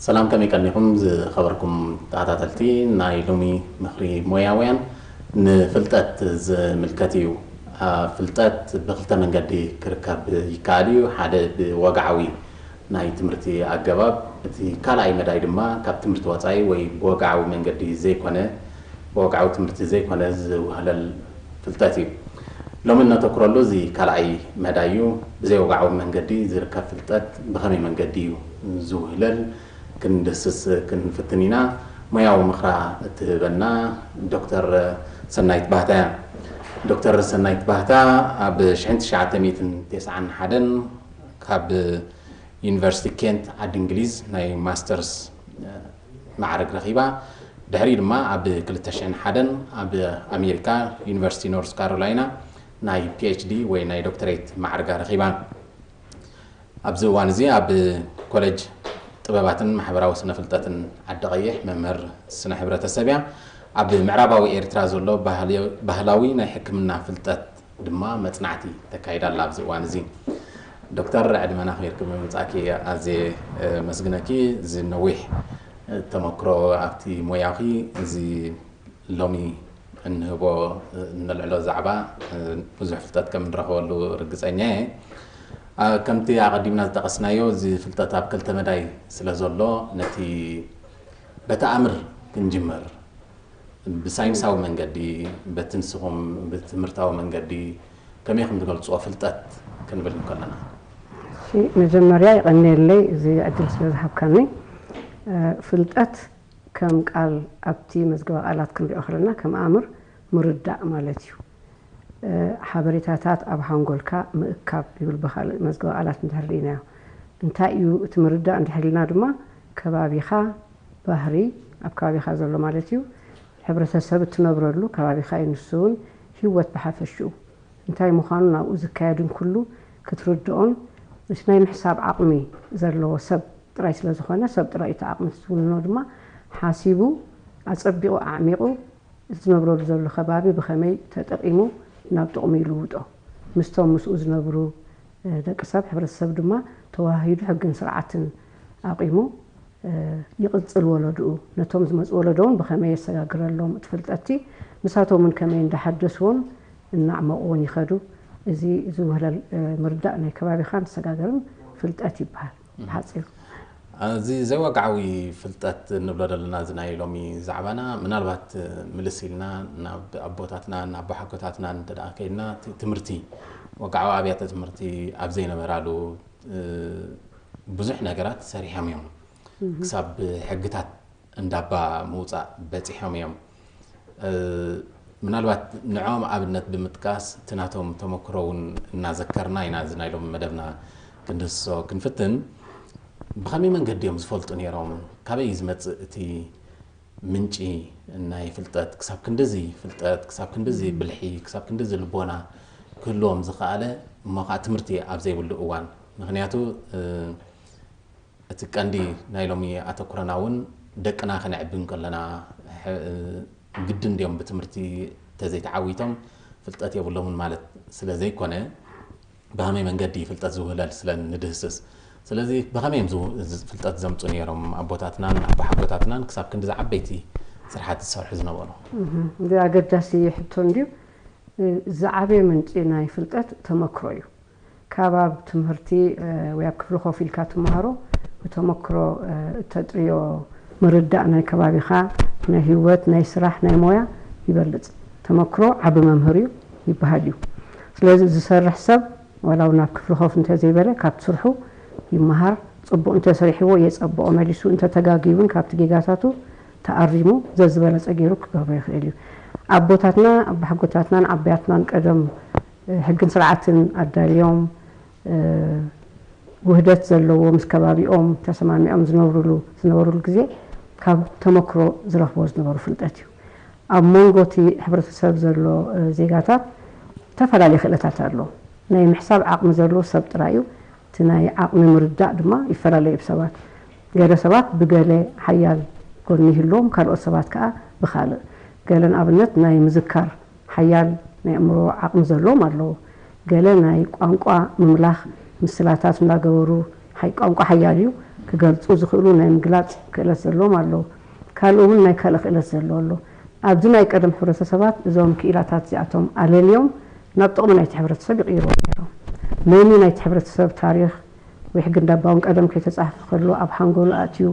ሰላም፣ ከመይ ቀኒኹም ዝኸበርኩም ተኸታተልቲ ናይ ሎሚ ምኽሪ ሞያውያን? ንፍልጠት ዝምልከት እዩ። ኣ፣ ፍልጠት ብኽልተ መንገዲ ክርከብ ይከኣል እዩ። ሓደ ብወግዓዊ ናይ ትምህርቲ ኣገባብ፣ እቲ ካልኣይ መዳይ ድማ ካብ ትምህርቲ ወጻኢ ወይ ብወግዓዊ መንገዲ ዘይኮነ፣ ብወግዓዊ ትምህርቲ ዘይኮነ ዝውህለል ፍልጠት እዩ። ሎሚ እነተኩረሉ እዚ ካልኣይ መዳይ እዩ። ብዘይ ወግዓዊ መንገዲ ዝርከብ ፍልጠት ብኸመይ መንገዲ እዩ ዝውህለል? ክንድህስስ ክንፍትን ኢና። ሞያዊ ምኽራ እትህበና ዶክተር ሰናይት ባህታ እያ። ዶክተር ሰናይት ባህታ ኣብ ሽሕን ትሽዓተ ሚእትን ተስዓን ሓደን ካብ ዩኒቨርሲቲ ኬንት ዓዲ እንግሊዝ ናይ ማስተርስ ማዕረግ ረኺባ። ድሕሪ ድማ ኣብ ክልተ ሽሕን ሓደን ኣብ ኣሜሪካ ዩኒቨርሲቲ ኖርዝ ካሮላይና ናይ ፒኤችዲ ወይ ናይ ዶክተሬት ማዕርጋ ረኺባ። ኣብዚ እዋን እዚ ኣብ ኮሌጅ ጥበባትን ማሕበራዊ ስነ ፍልጠትን ዓዲ ቀይሕ መምህር ስነ ሕብረተሰብ እያ። ኣብ ምዕራባዊ ኤርትራ ዘሎ ባህሊ-፣ ባህላዊ ናይ ሕክምና ፍልጠት ድማ መጽናዕቲ ተካይዳ ኣላ። ኣብዚ እዋን እዚ ዶክተር፣ ዕድመና ኣኽቢርኪ ብምምጻእኪ ኣዝየ፣ እ፣ መስግነኪ። እዚ ነዊሕ፣ እ፣ ተመክሮ ኣብቲ ሞያኺ፣ እዚ ሎሚ እንህቦ፣ እ፣ እነልዕሎ ዛዕባ፣ እ፣ ብዙሕ ፍልጠት ከም ንረኽበሉ ርግጸኛ እየ። እ፣ ከምቲ ኣቐዲምና ዝጠቐስናዮ፣ እዚ ፍልጠት ኣብ ክልተ መዳይ ስለ ዘሎ፣ ነቲ በቲ ኣምር ክንጅምር። ብሳይንሳዊ መንገዲ፣ በቲ ንስኹም ብትምህርታዊ መንገዲ ከመይ ከም ትገልጽዎ ፍልጠት ክንብል እንከለና? እሺ፣ መጀመርያ ይቐንየለይ እዚ ዕድል ስለ ዝሃብካኒ። እ፣ ፍልጠት ከም ቃል ኣብቲ መዝገበ ቃላት ክንሪኦ ከለና ከም ኣምር ምርዳእ ማለት እዩ። እ፣ ሓበሬታታት ኣብ ሓንጎልካ ምእካብ ይብል ብኻልእ መዝገበ ቃላት እንድሕር ርኢናዮ። እንታይ እዩ እቲ ምርዳእ እንድሕር ኢልና ድማ ከባቢኻ፣ ባህሪ ኣብ ከባቢኻ ዘሎ ማለት እዩ። ሕብረተሰብ እትነብረሉ ከባቢኻ እዩ፣ ንሱ እውን ህይወት ብሓፈሽኡ እንታይ ምዃኑን ኣብኡ ዝካየድን ኩሉ ክትርድኦን እቲ ናይ ምሕሳብ ዓቕሚ ዘለዎ ሰብ ጥራይ ስለ ዝኾነ፣ ሰብ ጥራይ እቲ ዓቕሚ ዝውንኖ ድማ ሓሲቡ፣ ኣጸቢቑ፣ ኣዕሚቑ፣ እቲ ዝነብረሉ ዘሎ ከባቢ ብኸመይ ተጠቒሙ ናብ ጥቕሚ ይልውጦ። ምስቶም ምስኡ ዝነብሩ፣ እ፣ ደቂ ሰብ፣ ሕብረተሰብ ድማ ተዋሃሂዱ ሕግን ስርዓትን ኣቂሙ፣ እ፣ ይቕጽል ወለድኡ። ነቶም ዝመጹ ወለዶ እውን ብኸመይ የሰጋግረሎም እቲ ፍልጠትቲ፣ ንሳቶም እውን ከመይ እንዳሓደስዎን እናዕመቕዎን ይኸዱ። እዚ ዝውህለል፣ እ፣ ምርዳእ ናይ ከባቢኻን ዝሰጋገርን ፍልጠት ይበሃል ብሓጺሩ። እዚ ዘይወግዓዊ ፍልጠት እንብሎ ዘለና፣ እዚ ናይ ሎሚ ዛዕባና፣ ምናልባት ምልስ ኢልና ናብ ኣቦታትናን ኣቦሓጎታትናን እንተ ደኣ ከይድና፣ እቲ ትምህርቲ፣ ወግዓዊ ኣብያተ ትምህርቲ ኣብ ዘይነበራሉ፣ እ፣ ብዙሕ ነገራት ሰሪሖም እዮም። ክሳብ ሕግታት እንዳባ ምውጻእ በጺሖም እዮም። እ፣ ምናልባት ንዕኦም ኣብነት ብምጥቃስ፣ እቲ ናቶም ተመክሮ እውን እናዘከርና ኢና እዚ ናይ ሎሚ መደብና ክንድህስሶ ክንፍትን። ብኸመይ መንገዲ እዮም ዝፈልጡ ነይሮም? ካበይ እዩ ዝመጽእ እቲ ምንጪ ናይ ፍልጠት? ክሳብ ክንድዚ ፍልጠት፣ ክሳብ ክንድዚ ብልሒ፣ ክሳብ ክንድዚ ልቦና ክህልዎም ዝኸኣለ፣ እሞ ኸዓ ትምህርቲ ኣብ ዘይብሉ እዋን? ምኽንያቱ፣ እ፣ እቲ ቀንዲ ናይ ሎሚ ኣተኩሮና እውን ደቅና ከነዕቢ እንከለና፣ ሕ-፣ ግድን ድዮም ብትምህርቲ ተዘይተዓዊቶም ፍልጠት የብሎምን ማለት ስለ ዘይኮነ፣ ብኸመይ መንገዲ ፍልጠት ዝውህለል ስለ ንድህስስ። ስለዚ ብኸመይ እዮም ዝው-፣ ዝ-፣ ፍልጠት ዘምጹ ነይሮም ኣቦታትናን ኣቦሓጎታትናን ክሳብ ክንዲ ዝዓበይቲ ስራሓት ዝሰርሑ ዝነበሩ? እህ፣ እዚ ኣገዳሲ ሕቶ እንድዩ። እ፣ ዝዓበየ ምንጪ ናይ ፍልጠት ተመክሮ እዩ። ካብ ኣብ ትምህርቲ፣ እ፣ ወይ ኣብ ክፍሊ ኮፍ ኢልካ ትመሃሮ፣ ብተመክሮ፣ እ፣ እተጥርዮ ምርዳእ ናይ ከባቢኻ፣ ናይ ህይወት፣ ናይ ስራሕ፣ ናይ ሞያ ይበልጽ። ተመክሮ ዓቢ መምህር እዩ ይበሃል እዩ። ስለዚ ዝሰርሕ ሰብ ዋላ እውን ኣብ ክፍሊ ኮፍ እንተዘይበለ ካብቲ ስርሑ ይመሃር። ጽቡቕ እንተሰሪሕዎ የጸብቖ፣ መሊሱ እንተተጋግዩ እውን ካብቲ ጌጋታቱ ተኣሪሙ ዘዝበለጸ ገይሩ ክገብሮ ይኽእል እዩ። ኣቦታትና ኣቦሓጎታትናን ዓባያትናን ቀደም፣ እ፣ ሕግን ስርዓትን ኣዳልዮም፣ እ፣ ውህደት ዘለዎ ምስ ከባቢኦም ተሰማሚዖም ዝነብሩሉ፣ ዝነበሩሉ ግዜ ካብ ተመክሮ ዝረኽብዎ ዝነበሩ ፍልጠት እዩ። ኣብ መንጎ እቲ ሕብረተሰብ ዘሎ፣ እ፣ ዜጋታት ዝተፈላለየ ክእለታት ኣሎ። ናይ ምሕሳብ ዓቕሚ ዘለዎ ሰብ ጥራይ እዩ። እቲ ናይ ዓቕሚ ምርዳእ ድማ ይፈላለ እዩ ብሰባት። ገለ ሰባት ብገለ ሓያል ጎኒ ይህልዎም፣ ካልኦት ሰባት ከኣ ብኻልእ። ገለ ንኣብነት ናይ ምዝካር ሓያል ናይ ኣእምሮ ዓቕሚ ዘለዎም ኣለዉ። ገለ ናይ ቋንቋ ምምላኽ ምስላታት እናገበሩ ሓይ ቋንቋ ሓያል እዩ። ክገልጹ ዝኽእሉ ናይ ምግላጽ ክእለት ዘለዎም ኣለዉ። ካልእ እውን ናይ ካልእ ክእለት ዘለዎ ኣሎ። ኣብዚ ናይ ቀደም ሕብረተሰባት እዞም ክኢላታት እዚኣቶም ኣለልዮም ናብ ጥቕሚ ናይቲ ሕብረተሰብ ይቕይርዎ ነይሮም። መኒ ናይቲ ሕብረተሰብ ታሪኽ ወይ ሕጊ እንዳባውን ቀደም ከይተጻሕፈ ከሎ ኣብ ሓንጎሉ ኣትዩ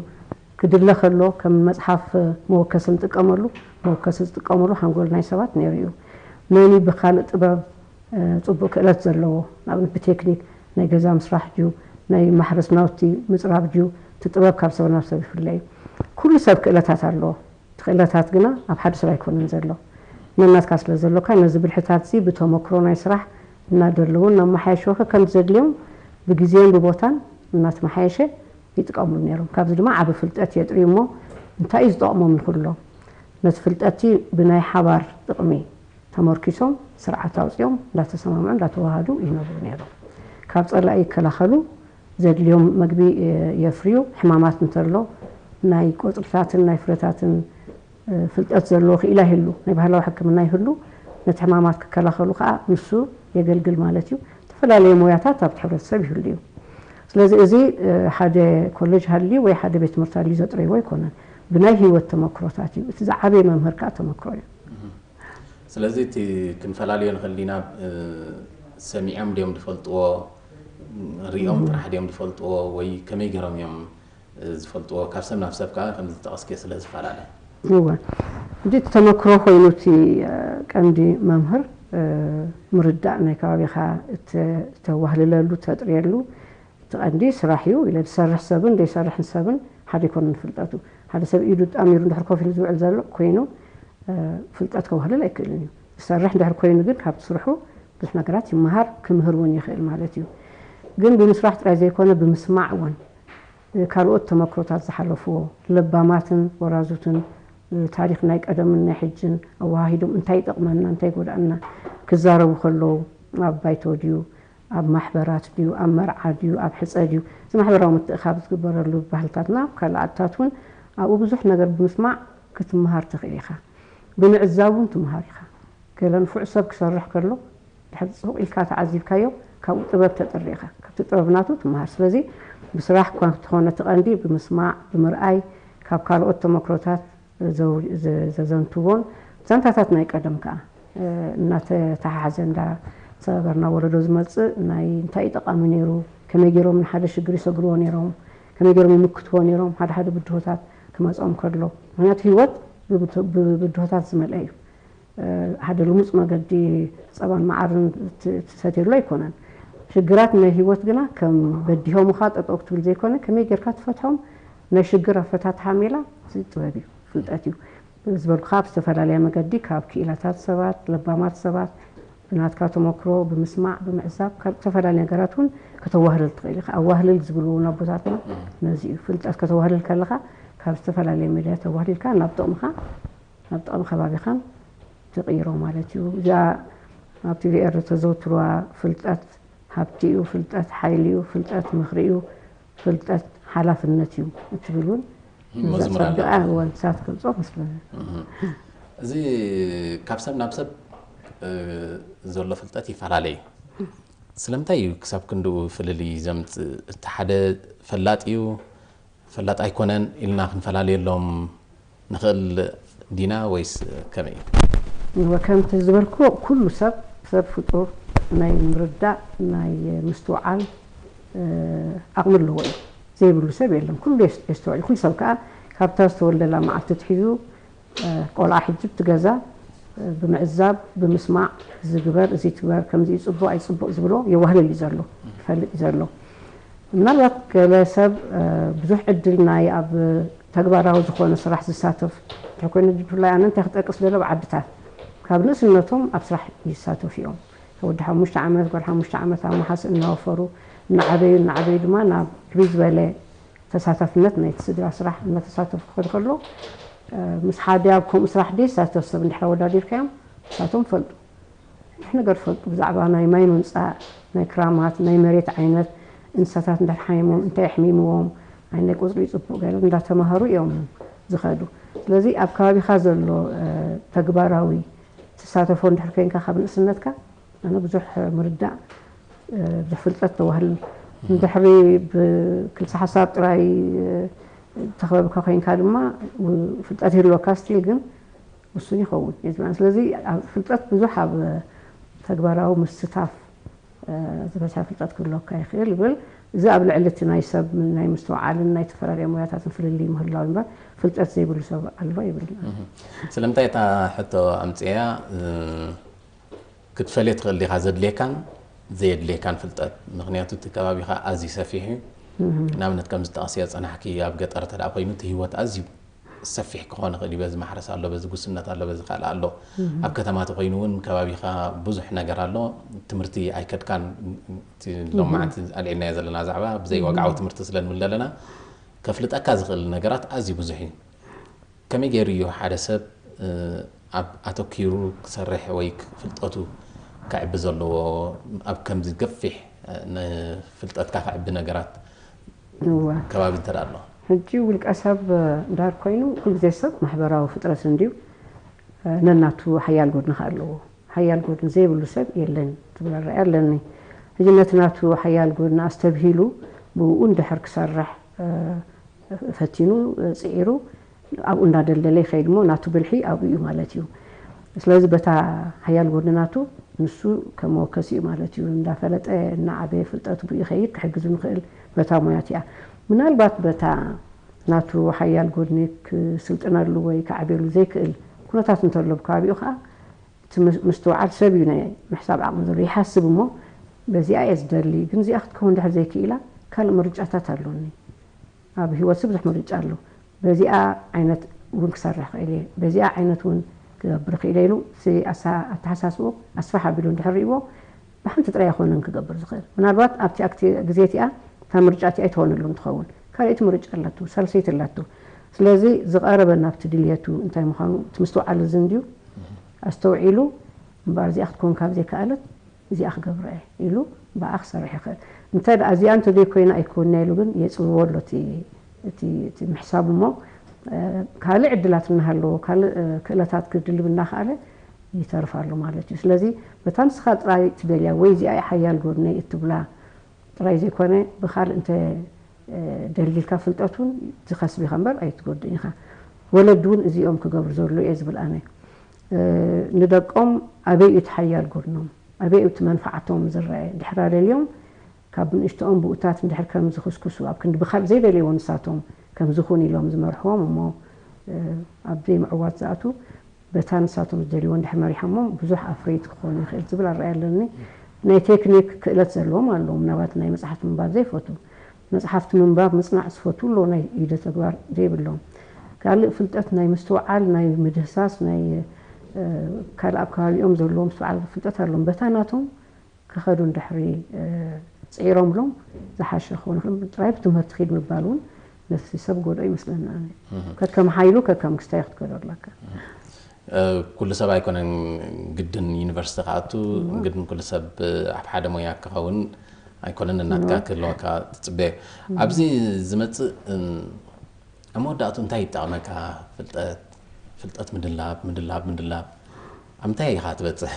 ክድለ ከሎ ከም መጽሓፍ መወከሲ ንጥቀመሉ፣ መወከሲ ዝጥቀመሉ ሓንጎል ናይ ሰባት ነይሩ እዩ። መኒ ብኻልእ ጥበብ ጽቡቕ ክእለት ዘለዎ፣ ንኣብነት ብቴክኒክ ናይ ገዛ ምስራሕ ድዩ፣ ናይ ማሕረስ ናውቲ ምጽራብ ድዩ፣ እቲ ጥበብ ካብ ሰብ ናብ ሰብ ይፍለ እዩ። ኩሉ ሰብ ክእለታት ኣለዎ። እቲ ክእለታት ግና ኣብ ሓደ ሰብ ኣይኮነን ዘሎ። ነናትካ ስለ ዘሎካ ነዚ ብልሕታት እዚ ብተመክሮ ናይ ስራሕ እናደለዉ እናመሓየሽወ ከም ዘድልዮም ብግዜን ብቦታን እናተመሓየሸ ይጥቀምሉ ነይሮም። ካብዚ ድማ ዓቢ ፍልጠት የጥርዩ እሞ እንታይ እዩ ዝጠቕሞም ንኽብሎ ነቲ ፍልጠቲ ብናይ ሓባር ጥቕሚ ተመርኪሶም ስርዓት ኣውፂኦም እንዳተሰማምዑ እንዳተዋሃዱ ይነብሩ ነይሮም። ካብ ፀላኢ ይከላኸሉ፣ ዘድልዮም መግቢ የፍርዩ፣ ሕማማት እንተሎ ናይ ቆፅልታትን ናይ ፍረታትን ፍልጠት ዘለዎ ክኢላ ይህሉ፣ ናይ ባህላዊ ሕክምና ይህሉ፣ ነቲ ሕማማት ክከላኸሉ ከዓ ንሱ የገልግል ማለት እዩ። ዝተፈላለዩ ሞያታት ኣብቲ ሕብረተሰብ ይህሉ እዩ። ስለዚ እዚ ሓደ ኮሌጅ ሃልዩ ወይ ሓደ ቤት ትምህርቲ ሃልዩ ዘጥረይዎ ኣይኮነን። ብናይ ህይወት ተመክሮታት እዩ። እቲ ዝዓበየ መምህር ከዓ ተመክሮ እዩ። ስለዚ እቲ ክንፈላለዮ ንኽእል ኢና። ሰሚዖም ድዮም ዝፈልጥዎ፣ ሪኦም ጥራሕ ድዮም ዝፈልጥዎ ወይ ከመይ ገይሮም እዮም ዝፈልጥዎ? ካብ ሰብ ናብ ሰብ ከዓ ከም ዝጠቐስክዮ ስለ ዝፈላለ። እወ፣ እንዲ ተመክሮ ኮይኑ እቲ ቀንዲ መምህር ምርዳእ ናይ ከባቢኻ እተዋህልለሉ፣ ተጥርየሉ እቲ ቀንዲ ስራሕ እዩ ኢለ። ዝሰርሕ ሰብን ዘይሰርሕን ሰብን ሓደ ኣይኮነን ፍልጠቱ። ሓደ ሰብ ኢዱ ጣሚሩ እንድሕር ኮፍ ኢሉ ዝውዕል ዘሎ ኮይኑ ፍልጠት ከዋህልል ኣይክእልን እዩ። ዝሰርሕ እንድሕር ኮይኑ ግን ካብቲ ስርሑ ብዙሕ ነገራት ይመሃር፣ ክምህር እውን ይኽእል ማለት እዩ። ግን ብምስራሕ ጥራይ ዘይኮነ ብምስማዕ እውን ካልኦት ተመክሮታት ዝሓለፍዎ ለባማትን ወራዙትን ታሪኽ ናይ ቀደምን ናይ ሕጅን ኣወሃሂዶም እንታይ ይጠቕመና እንታይ ይጎድኣና ክዛረቡ ከለዉ ኣብ ባይቶ ድዩ ኣብ ማሕበራት ድዩ ኣብ መርዓ ድዩ ኣብ ሕፀ ድዩ እዚ ማሕበራዊ ምትእኻብ ዝግበረሉ ባህልታትና ኣብ ካልእ ዓድታት እውን ኣብኡ ብዙሕ ነገር ብምስማዕ ክትምሃር ትኽእል ኢኻ። ብምዕዛብ እውን ትምሃር ኢኻ። ገለ ንፉዕ ሰብ ክሰርሕ ከሎ ድሕር ሱቕ ኢልካ ተዓዚብካዮ ካብኡ ጥበብ ተጥሪ ኢኻ። ካብቲ ጥበብ ናቱ ትምሃር። ስለዚ ብስራሕ እኳ እንተኾነ እቲ ቀንዲ ብምስማዕ ብምርኣይ ካብ ካልኦት ተመክሮታት ዘዘንትዎን ዛንታታት ናይ ቀደም ከዓ እናተተሓሓዘ እንዳ ሰጋገርና ወለዶ ዝመፅእ ናይ እንታይ ጠቓሚ ነይሩ፣ ከመይ ገይሮም ንሓደ ሽግር ይሰግርዎ ነይሮም፣ ከመይ ገይሮም ይምክትዎ ነይሮም፣ ሓደ ሓደ ብድሆታት ክመፅኦም ከሎ ምክንያቱ ህይወት ብብድሆታት ዝመልአ እዩ። ሓደ ልሙፅ መገዲ ፀባን መዓርን ትሰትየሉ ኣይኮነን። ሽግራት ናይ ህይወት ግና ከም በዲሆምኻ ጠጠው ክትብል ዘይኮነ ከመይ ጌርካ ትፈትሖም ናይ ሽግር ኣፈታትሓ ሜላ እዚ ጥበብ እዩ፣ ፍልጠት እዩ። ዝበልኩኻ ብዝተፈላለየ መገዲ ካብ ክኢላታት ሰባት፣ ለባማት ሰባት ብናትካ ተመክሮ ብምስማዕ ብምዕዛብ ካብ ዝተፈላለዩ ነገራት እውን ከተዋህልል ትኽእል ኢኻ። ኣዋህልል ዝብልዎ እውን ኣቦታትና ነዚ እዩ። ፍልጠት ከተዋህልል ከለኻ ካብ ዝተፈላለየ ሜድያ ተዋህሊልካ ናብ ጥቕምኻ ናብ ጥቕሚ ከባቢኻን ትቕይሮ ማለት እዩ። እዚኣ ኣብ ቲቪ ኤሪ ተዘውትርዋ ፍልጠት ሃብቲ እዩ፣ ፍልጠት ሓይሊ እዩ፣ ፍልጠት ምኽሪ እዩ፣ ፍልጠት ሓላፍነት እዩ እትብል እውን እዛ መዝሙር ኣላ። ጸቢቓ እወ ንሳ ትገልጾ መስለኒ። እዚ ካብ ሰብ ናብ ሰብ ዘሎ ፍልጠት ይፈላለ እዩ። ስለምንታይ እዩ ክሳብ ክንድኡ ፍልልይ ዘምጽእ? እቲ ሓደ ፈላጥ እዩ፣ ፈላጥ ኣይኮነን ኢልና ክንፈላለየሎም ንኽእል ዲና ወይስ ከመይ እዩ? እወ ከምቲ ዝበልክዎ ኩሉ ሰብ ሰብ ፍጡር ናይ ምርዳእ ናይ ምስትውዓል ዓቕሚ ኣለዎ እዩ። ዘይብሉ ሰብ የለን። ኩሉ የስተውዕል። ኩሉ ሰብ ከዓ ካብታ ዝተወልደላ መዓልቲ ትሒዙ ቆልዓ ሕጂ ብቲ ገዛ ብምዕዛብ ብምስማዕ እዚ ግበር እዚ ትግበር ከምዚ እዩ ፅቡቕ ኣይፅቡቕ ዝብሎ የዋህልል እዩ ዘሎ ይፈልጥ እዩ ዘሎ። ምናልባት ገለ ሰብ ብዙሕ ዕድል ናይ ኣብ ተግባራዊ ዝኾነ ስራሕ ዝሳተፍ እንተ ኮይኑ ብፍላይ ኣነ እንታይ ክጠቅስ ደለ ኣብ ዓድታት ካብ ንእስነቶም ኣብ ስራሕ ይሳተፉ እዮም። ወዲ ሓሙሽተ ዓመት ጓል ሓሙሽተ ዓመት ኣብ መሓስ እናወፈሩ እናዓበዩ እናዓበዩ ድማ ናብ ዕብይ ዝበለ ተሳታፍነት ናይቲ ስድራ ስራሕ እናተሳተፉ ክኸዱ ከሎ ምስ ሓደ ኣብ ከምኡ ስራሕ ደይሳተፍ ሰብ እንድሕር ኣወዳዲርካዮም ንሳቶም ፈልጡ ብዙሕ ነገር ፈልጡ ብዛዕባ ናይ ማይ ምምፃእ ናይ ክራማት ናይ መሬት ዓይነት እንስሳታት እንድሕር ሓሚሞም እንታይ ኣሕሚምዎም ናይ ናይ ቁፅሪ ፅቡቅ ገለ እንዳተማሃሩ እዮም ዝኸዱ ስለዚ ኣብ ከባቢኻ ዘሎ ተግባራዊ ትሳተፎ እንድሕር ኮይንካ ካብ ንእስነትካ ኣነ ብዙሕ ምርዳእ ብዙሕ ፍልጠት ተዋህል እንድሕሪ ብክልሲ ሓሳብ ጥራይ ተኸበብካ ኮይንካ ድማ ፍልጠት ይህልወካ፣ ስቲል ግን ውሱን ይኸውን። ስለዚ ፍልጠት ብዙሕ ኣብ ተግባራዊ ምስታፍ ዝበዝሐ ፍልጠት ክህልወካ ይኽእል ይብል። እዚ ኣብ ልዕሊ እቲ ናይ ሰብ ናይ ምስትውዓልን ናይ ዝተፈላለዩ ሞያታትን ፍልልይ ምህላው እምበር ፍልጠት ዘይብሉ ሰብ ኣሎ ይብል። ስለምንታይ እታ ሕቶ ኣምፅያ ክትፈልዮ ትኽእል ዲኻ ዘድልየካን ዘየድልየካን ፍልጠት? ምክንያቱ እቲ ከባቢኻ ኣዝዩ ሰፊሕ እዩ። ንኣብነት ከም ዝጠቐስዮ ፀናሕኪ ኣብ ገጠር ተደኣ ኮይኑ እቲ ህይወት ኣዝዩ ሰፊሕ ክኾን ይኽእል እዩ። በዚ ማሕረስ ኣሎ፣ በዚ ጉስነት ኣሎ፣ በዚ ካልእ ኣሎ። ኣብ ከተማ ተኮይኑ እውን ከባቢኻ ብዙሕ ነገር ኣሎ። ትምህርቲ ኣይከድካን። እቲ ሎማዓንቲ ኣልዒልናዮ ዘለና ዛዕባ ብዘይ ዋግዓዊ ትምህርቲ ስለ ንብል ዘለና ከፍልጠካ ዝኽእል ነገራት ኣዝዩ ብዙሕ እዩ። ከመይ ገይሩ እዩ ሓደ ሰብ ኣብ ኣተኪሩ ክሰርሕ ወይ ፍልጠቱ ከዕቢ ዘለዎ? ኣብ ከምዚ ገፊሕ ፍልጠትካ ከዕቢ ነገራት ከባቢ እንተ ኣሎ? ሕጂ ውልቀ ሰብ ዳር ኮይኑ ኩልግዜ ሰብ ማሕበራዊ ፍጥረት እንድዩ። ነናቱ ሓያል ጎድኒ ከ ኣለዎ። ሓያል ጎድኒ ዘይብሉ ሰብ የለን ትብል ኣረኣእያ ኣለኒ። ሕጂ ነቲ ናቱ ሓያል ጎድኒ ኣስተብሂሉ ብኡ እንድሕር ክሰርሕ ፈቲኑ፣ ፅዒሩ፣ ኣብኡ እንዳደልደለ ይኸይድ እሞ ናቱ ብልሒ ኣብኡ እዩ ማለት እዩ። ስለዚ በታ ሓያል ጎድኒ ናቱ ንሱ ከም መወከሲ እዩ ማለት እዩ። እንዳፈለጠ እናዓበየ ፍልጠቱ ብኡ ይኸይድ፣ ክሕግዙ ንኽእል በታ ሞያ እቲኣ። ምናልባት በታ ናቱ ሓያል ጎድኒ ክስልጥነሉ ወይ ክዓብየሉ ዘይክእል ኩነታት እንተሎ ብከባቢኡ ከዓ እቲ ምስትውዓል ሰብ እዩ ናይ ምሕሳብ ዓቕሚ ዘሎ። ይሓስብ እሞ በዚኣ እየ ዝደሊ፣ ግን እዚኣ ክትከውን ድሕር ዘይክኢላ ካልእ ምርጫታት ኣሎኒ። ኣብ ህይወትሲ ብዙሕ ምርጫ ኣሎ። በዚኣ ዓይነት እውን ክሰርሕ ክእል እየ፣ በዚኣ ዓይነት እውን ክገብር ክእል እየ ኢሉ እቲ ኣሳ- ኣተሓሳስብኡ ኣስፍሕ ኣቢሉ እንድሕር ሪእዎ ብሓንቲ ጥራይ ኣይኮነን ክገብር ዝኽእል። ምናልባት ኣብቲ ኣክቲ ግዜ እቲኣ እታ ምርጫ እቲኣ ኣይትኾነሉን ትኸውን። ካልኣይቲ ምርጫ ኣለቱ፣ ሳልሰይቲ ኣለቱ። ስለዚ ዝቐረበ ናብቲ ድልየቱ እንታይ ምዃኑ እቲ ምስትውዓል እዚ እንድዩ ኣስተውዒሉ እምበኣር እዚኣ ክትኮን ካብ ዘይከኣለት እዚኣ ክገብራ እየ ኢሉ ብኣ ክሰርሕ ይኽእል። እንተ ደኣ እዚኣ እንተዘይኮይና ኣይኮንና ኢሉ ግን የፅብቦ ኣሎ እቲ እቲ እቲ ምሕሳብ እሞ ካልእ ዕድላት እናሃለዎ ካልእ ክእለታት ክድልብ እናኸኣለ ይተርፍ ኣሎ ማለት እዩ። ስለዚ በታ ንስኻ ጥራይ ትደልያ ወይ እዚኣ እያ ሓያል ጎድነይ እትብላ ጥራይ ዘይኮነ ብኻልእ እንተ ደልዲልካ ፍልጠት እውን ትኸስብ ኢኻ እምበር ኣይትጎድእን ኢኻ። ወለዲ እውን እዚኦም ክገብሩ ዘድልዩ እየ ዝብል ኣነ። ንደቆም ኣበይ እዩ እቲ ሓያል ጎድኖም? ኣበይ እዩ እቲ መንፍዓቶም ዝረአ? ድሕር ኣለልዮም ካብ ንእሽቶኦም ብኡታት እንድሕር ከም ዝኽስክሱ ኣብ ክንዲ ብኻልእ ዘይደልይዎ ንሳቶም ከም ዝኹን ኢሎም ዝመርሕዎም እሞ ኣብ ዘይምዕዋት ዝኣትዉ በታ ንሳቶም ዝደልይዎ እንድሕር መሪሖሞም ብዙሕ ኣፍረይቲ ክኾኑ ይኽእል ዝብል ኣረኣእያ ኣለኒ። ናይ ቴክኒክ ክእለት ዘለዎም ኣለዉ፣ ምናልባት ናይ መፅሓፍቲ ምንባብ ዘይፈትዉ፣ መፅሓፍቲ ምንባብ ምፅናዕ ዝፈትዉ ኣለዉ፣ ናይ ኢደ ተግባር ዘይብሎም። ካልእ ፍልጠት ናይ ምስትውዓል፣ ናይ ምድህሳስ፣ ናይ ካልእ ኣብ ከባቢኦም ዘለዎም ምስትውዓል ፍልጠት ኣለዎም። በታ ናቶም ክኸዱ እንድሕሪ ፅዒሮምሎም ዝሓሸ ክኾኑ ይኽእል። ጥራይ ብትምህርቲ ኪድ ምባል እውን ነቲ ሰብ ጎድኦ ይመስለኒ ኣነ። ከከም ሓይሉ ከከም ክስታይ ክትከዶ ኣለካ። ኩሉ ሰብ ኣይኮነን ግድን ዩኒቨርሲቲ ክኣቱ፣ ግድን ኩሉ ሰብ ኣብ ሓደ ሞያ ክኸውን ኣይኮነን። እናትካ ክህልወካ ትፅበ። ኣብዚ ዝመፅእ ኣብ መወዳእቱ እንታይ ይጠቕመካ? ፍልጠት ፍልጠት ምድላብ ምድላብ ምድላብ ኣብ ምንታይ ኢኻ ትበፅሕ?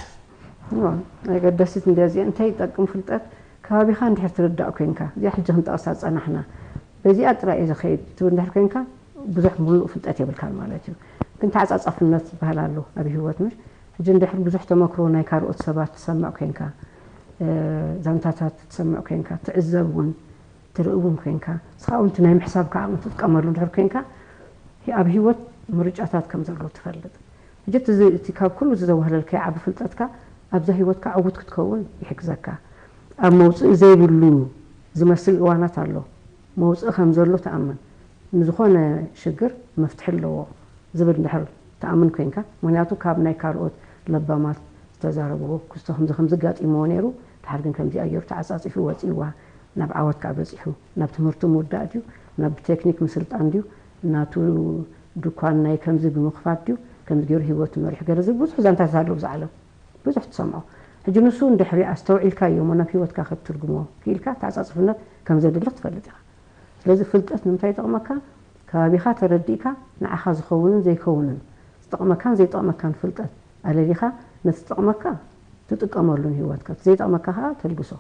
ኣገደሲት እንድያ እዚኣ። እንታይ ይጠቅም ፍልጠት? ከባቢኻ እንድሕር ትርዳእ ኮይንካ፣ እዚኣ ሕጂ ክንጠቕሳ ዝፀናሕና በዚኣ ጥራይ እየ ዝኸይድ ትብል እንድሕር ኮይንካ ብዙሕ ምሉእ ፍልጠት የብልካን ማለት እዩ። ግን ተዓፃፃፍነት ዝበሃል ኣሎ ኣብ ህይወት ምሽ። ሕጂ እንድሕር ብዙሕ ተመክሮ ናይ ካልኦት ሰባት ትሰምዕ ኮይንካ፣ ዛንታታት ትሰምዕ ኮይንካ፣ ትዕዘብ እውን ትርኢ እውን ኮይንካ፣ ንስኻ እውን እቲ ናይ ምሕሳብካ ዓቕሚ ትጥቀመሉ እንድሕር ኮይንካ ኣብ ህይወት ምርጫታት ከም ዘለዉ ትፈልጥ። ሕጂ እቲ ካብ ኩሉ እዚ ዘዋህለልካዮ ዓቢ ፍልጠትካ ኣብዛ ህይወትካ ዕዉት ክትከውን ይሕግዘካ። ኣብ መውፅኢ ዘይብሉ ዝመስል እዋናት ኣሎ። መውፅኢ ከም ዘሎ ተኣመን። ንዝኾነ ሽግር መፍትሒ ኣለዎ ዝብል እንድሕር ትኣምን ኮይንካ፣ ምክንያቱ ካብ ናይ ካልኦት ለባማት ዝተዛረብዎ ክስቶ ከምዚ ከምዚ ኣጋጢምዎ ነይሩ፣ ድሓር ግን ከምዚ ኣየሩ ተዓፃፂፉ ወፂእዋ ናብ ዓወት ከዓ በፂሑ፣ ናብ ትምህርቱ ምውዳእ ድዩ ናብ ብቴክኒክ ምስልጣን ድዩ ናቱ ድኳን ናይ ከምዚ ብምኽፋት ድዩ ከምዚ ገይሩ ህይወቱ መሪሑ ገለ ዝብል ብዙሕ ዛንታታት ኣለዉ ብዛ ዓለም ብዙሕ ትሰምዖ። ሕጂ ንሱ እንድሕሪ ኣስተውዒልካዮ እሞ ናብ ህይወትካ ክትትርጉሞ ክኢልካ ተዓፃፅፍነት ከም ዘድሊ ክትፈልጥ ኢኻ። ስለዚ ፍልጠት ንምንታይ ይጠቕመካ? ከባቢኻ ተረዲእካ ንዓኻ ዝኸውንን ዘይከውንን ዝጠቕመካን ዘይጠቕመካን ፍልጠት ኣለሊኻ ነቲ ዝጠቕመካ ትጥቀመሉን ህይወትካ እቲ ዘይጠቕመካ ከዓ ተልግሶ።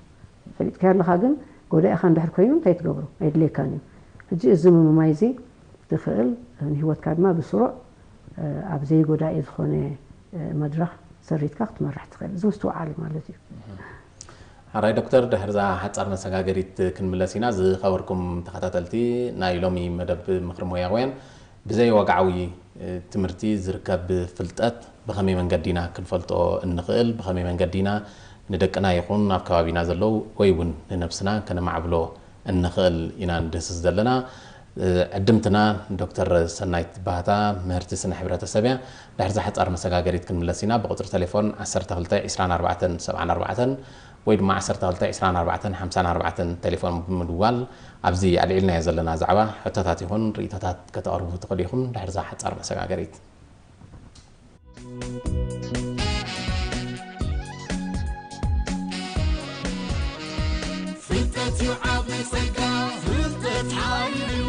ፈሊጥካዮ ኣለኻ ግን ጎዳኢኻ እንድሕር ኮይኑ እንታይ ትገብሮ? ኣይድልየካን እዩ። ሕጂ እዚ ምምማይ እዚ ትኽእል፣ ንህይወትካ ድማ ብስሩዕ ኣብ ዘይጎዳኢ ዝኾነ መድረኽ ሰሪትካ ክትመርሕ ትኽእል። እዚ ምስትውዓል ማለት እዩ። ሓራይ ዶክተር፣ ድሕርዛ ሓጻር መሰጋገሪት ክንምለስ ኢና። ዝኸበርኩም ተኸታተልቲ ናይ ሎሚ መደብ ምኽሪ ሞያውያን፣ ብዘይ ዋጋዓዊ ትምህርቲ ዝርከብ ፍልጠት ብኸመይ መንገዲ ኢና ክንፈልጦ እንኽእል? ብኸመይ መንገዲ ኢና ንደቅና ይኹን ኣብ ከባቢና ዘለዉ ወይ እውን ንነብስና ከነማዕብሎ እንኽእል ኢና ንድህስስ ዘለና። ዕድምትና ዶክተር ሰናይት ባህታ ምህርቲ ስነ ሕብረተሰብ እያ። ድሕርዛ ሓጻር መሰጋገሪት ክንምለስ ኢና። ብቁጽሪ ቴሌፎን ዓሰርተ ክልተ ዕስራን ኣርባዕተን ሰብዓን ኣርባዕተን ወይ ድማ ዓሰርተ ክልተ ዕስራን ኣርባዕተን ሓምሳን ኣርባዕተን ቴሌፎን ብምድዋል ኣብዚ ኣልዒልናዮ ዘለና ዛዕባ ሕቶታት ይኹን ርእይቶታት ከተቕርቡ ትኽእሉ ኢኹም። ድሕርዛ ሓጻር መሰጋገሪት። ፍልጠት እዩ ዓቢ ጸጋ፣ ፍልጠት ሓይሊ እዩ።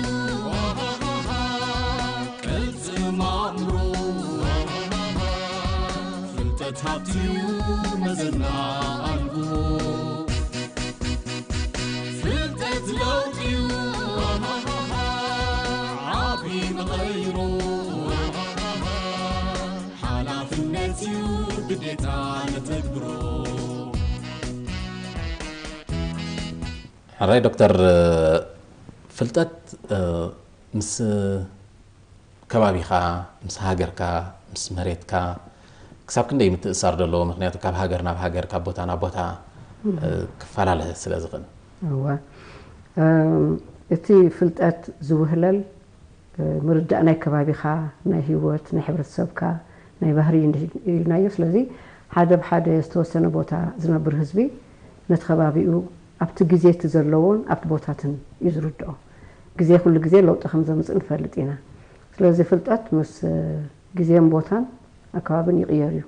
ቅልጽም ኣእምሮ፣ ፍልጠት ሃብቲ እዩ፣ መዘና ኣልቦ። ፍልጠት ለውጢ እዩ፣ ዓቢ መቐይሮ። ሓላፍነት እዩ፣ ግዴታ ነተግብሮ። ሕራይ ዶክተር፣ ፍልጠት ምስ ከባቢኻ፣ ምስ ሃገርካ፣ ምስ መሬትካ ክሳብ ክንደይ ምትእሳር ዘለዎ? ምክንያቱ ካብ ሃገር ናብ ሃገር፣ ካብ ቦታ ናብ ቦታ ክፈላለ ስለ ዝኽእል። እወ፣ እቲ ፍልጠት ዝውህለል ምርዳእ ናይ ከባቢኻ፣ ናይ ህይወት፣ ናይ ሕብረተሰብካ፣ ናይ ባህሪ ኢልናዮ። ስለዚ ሓደ ብሓደ ዝተወሰነ ቦታ ዝነብር ህዝቢ ነቲ ከባቢኡ ኣብቲ ግዜ እቲ ዘለዎን ኣብቲ ቦታትን እዩ ዝርድኦ። ግዜ ኩሉ ግዜ ለውጢ ከም ዘምፅእ ንፈልጥ ኢና። ስለዚ ፍልጠት ምስ ግዜን ቦታን ኣከባብን ይቕየር እዩ።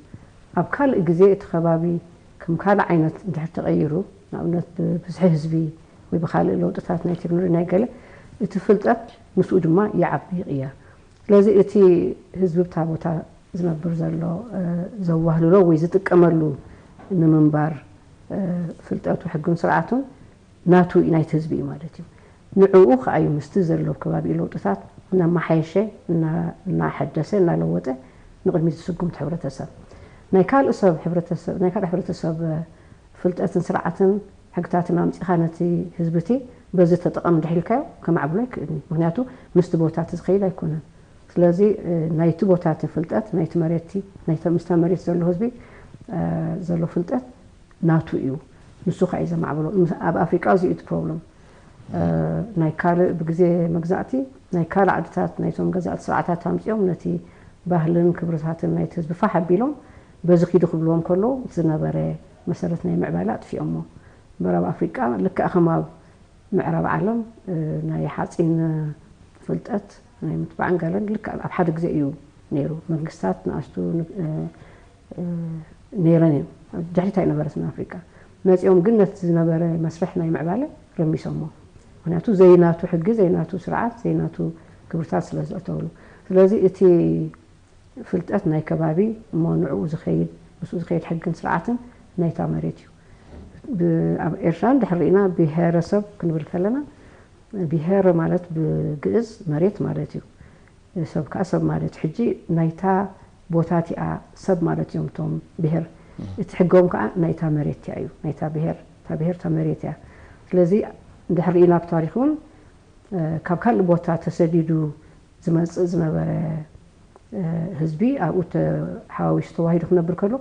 ኣብ ካልእ ግዜ እቲ ከባቢ ከም ካልእ ዓይነት እንድሕር ተቐይሩ፣ ንኣብነት ብብዝሒ ህዝቢ ወይ ብኻልእ ለውጥታት ናይ ቴክኖሎጂ ናይ ገለ፣ እቲ ፍልጠት ምስኡ ድማ ይዓቢ ይቕየር። ስለዚ እቲ ህዝቢ ብታ ቦታ ዝነብር ዘሎ ዘዋህልሎ ወይ ዝጥቀመሉ ንምንባር ፍልጠቱ ሕግን ስርዓቱን ናቱ ናይቲ ህዝቢ እዩ ማለት እዩ። ንዕኡ ከኣ እዩ ምስቲ ዘሎ ከባቢኡ ለውጥታት እናመሓየሸ እናሓደሰ እናለወጠ ንቕድሚት ዝስጉምቲ ሕብረተሰብ። ናይ ካልእ ሰብ ሕብረተሰብ ናይ ካልእ ሕብረተሰብ ፍልጠትን ስርዓትን ሕግታትን ኣምፂኻ ነቲ ህዝቢ እቲ በዚ ተጠቐም እንድሕር ኢልካዮ ከማዕብሎ ኣይክእልን እዩ። ምክንያቱ ምስቲ ቦታ እቲ ዝኸይድ ኣይኮነን። ስለዚ ናይቲ ቦታ እቲ ፍልጠት ናይቲ መሬት እቲ ምስታ መሬት ዘሎ ህዝቢ ዘሎ ፍልጠት ናቱ እዩ። ንሱ ከዓ እዩ ዘማዕብሎ። ኣብ ኣፍሪቃ እዚ እዩ እቲ ፕሮብለም። ናይ ካልእ ብግዜ መግዛእቲ ናይ ካልእ ዓድታት ናይቶም ገዛእቲ ስርዓታት ኣምፂኦም ነቲ ባህልን ክብርታትን ናይቲ ህዝቢ ፋሕ ኣቢሎም በዚ ኪዱ ክብልዎም ከለዉ እቲ ዝነበረ መሰረት ናይ ምዕባለ ኣጥፊኦሞ። ምዕራብ ኣፍሪቃ ልክዕ ከም ኣብ ምዕራብ ዓለም ናይ ሓፂን ፍልጠት ናይ ምትባዕን ገለን ልክዕ ኣብ ሓደ ግዜ እዩ ነይሩ። መንግስታት ንኣሽቱ ነይረን እየን። ድሕሪት ኣይነበረትን ኣፍሪቃ። መፂኦም ግን ነቲ ዝነበረ መስርሕ ናይ ምዕባለ ረሚሶሞ። ምክንያቱ ዘይናቱ ሕጊ፣ ዘይናቱ ስርዓት፣ ዘይናቱ ክብርታት ስለ ዘእተውሉ። ስለዚ እቲ ፍልጠት ናይ ከባቢ እሞ ንዕኡ ዝኸይድ ምስኡ ዝኸይድ ሕግን ስርዓትን ናይታ መሬት እዩ። ኣብ ኤርትራ እንድሕር ርኢና ብሄረሰብ ክንብል ከለና ብሄረ ማለት ብግእዝ መሬት ማለት እዩ። ሰብ ከዓ ሰብ ማለት ሕጂ ናይታ ቦታ እቲኣ ሰብ ማለት እዮም እቶም ብሄር። እቲ ሕጎም ከዓ ናይታ መሬት እቲኣ እዩ። ናይታ ብሄር እታ ብሄር እታ መሬት እያ። ስለዚ እንድሕር ርኢና ብታሪክ እውን ካብ ካልእ ቦታ ተሰዲዱ ዝመፅእ ዝነበረ ህዝቢ ኣብኡ ተሓዋዊሱ ተዋሂዱ ክነብር ከሎ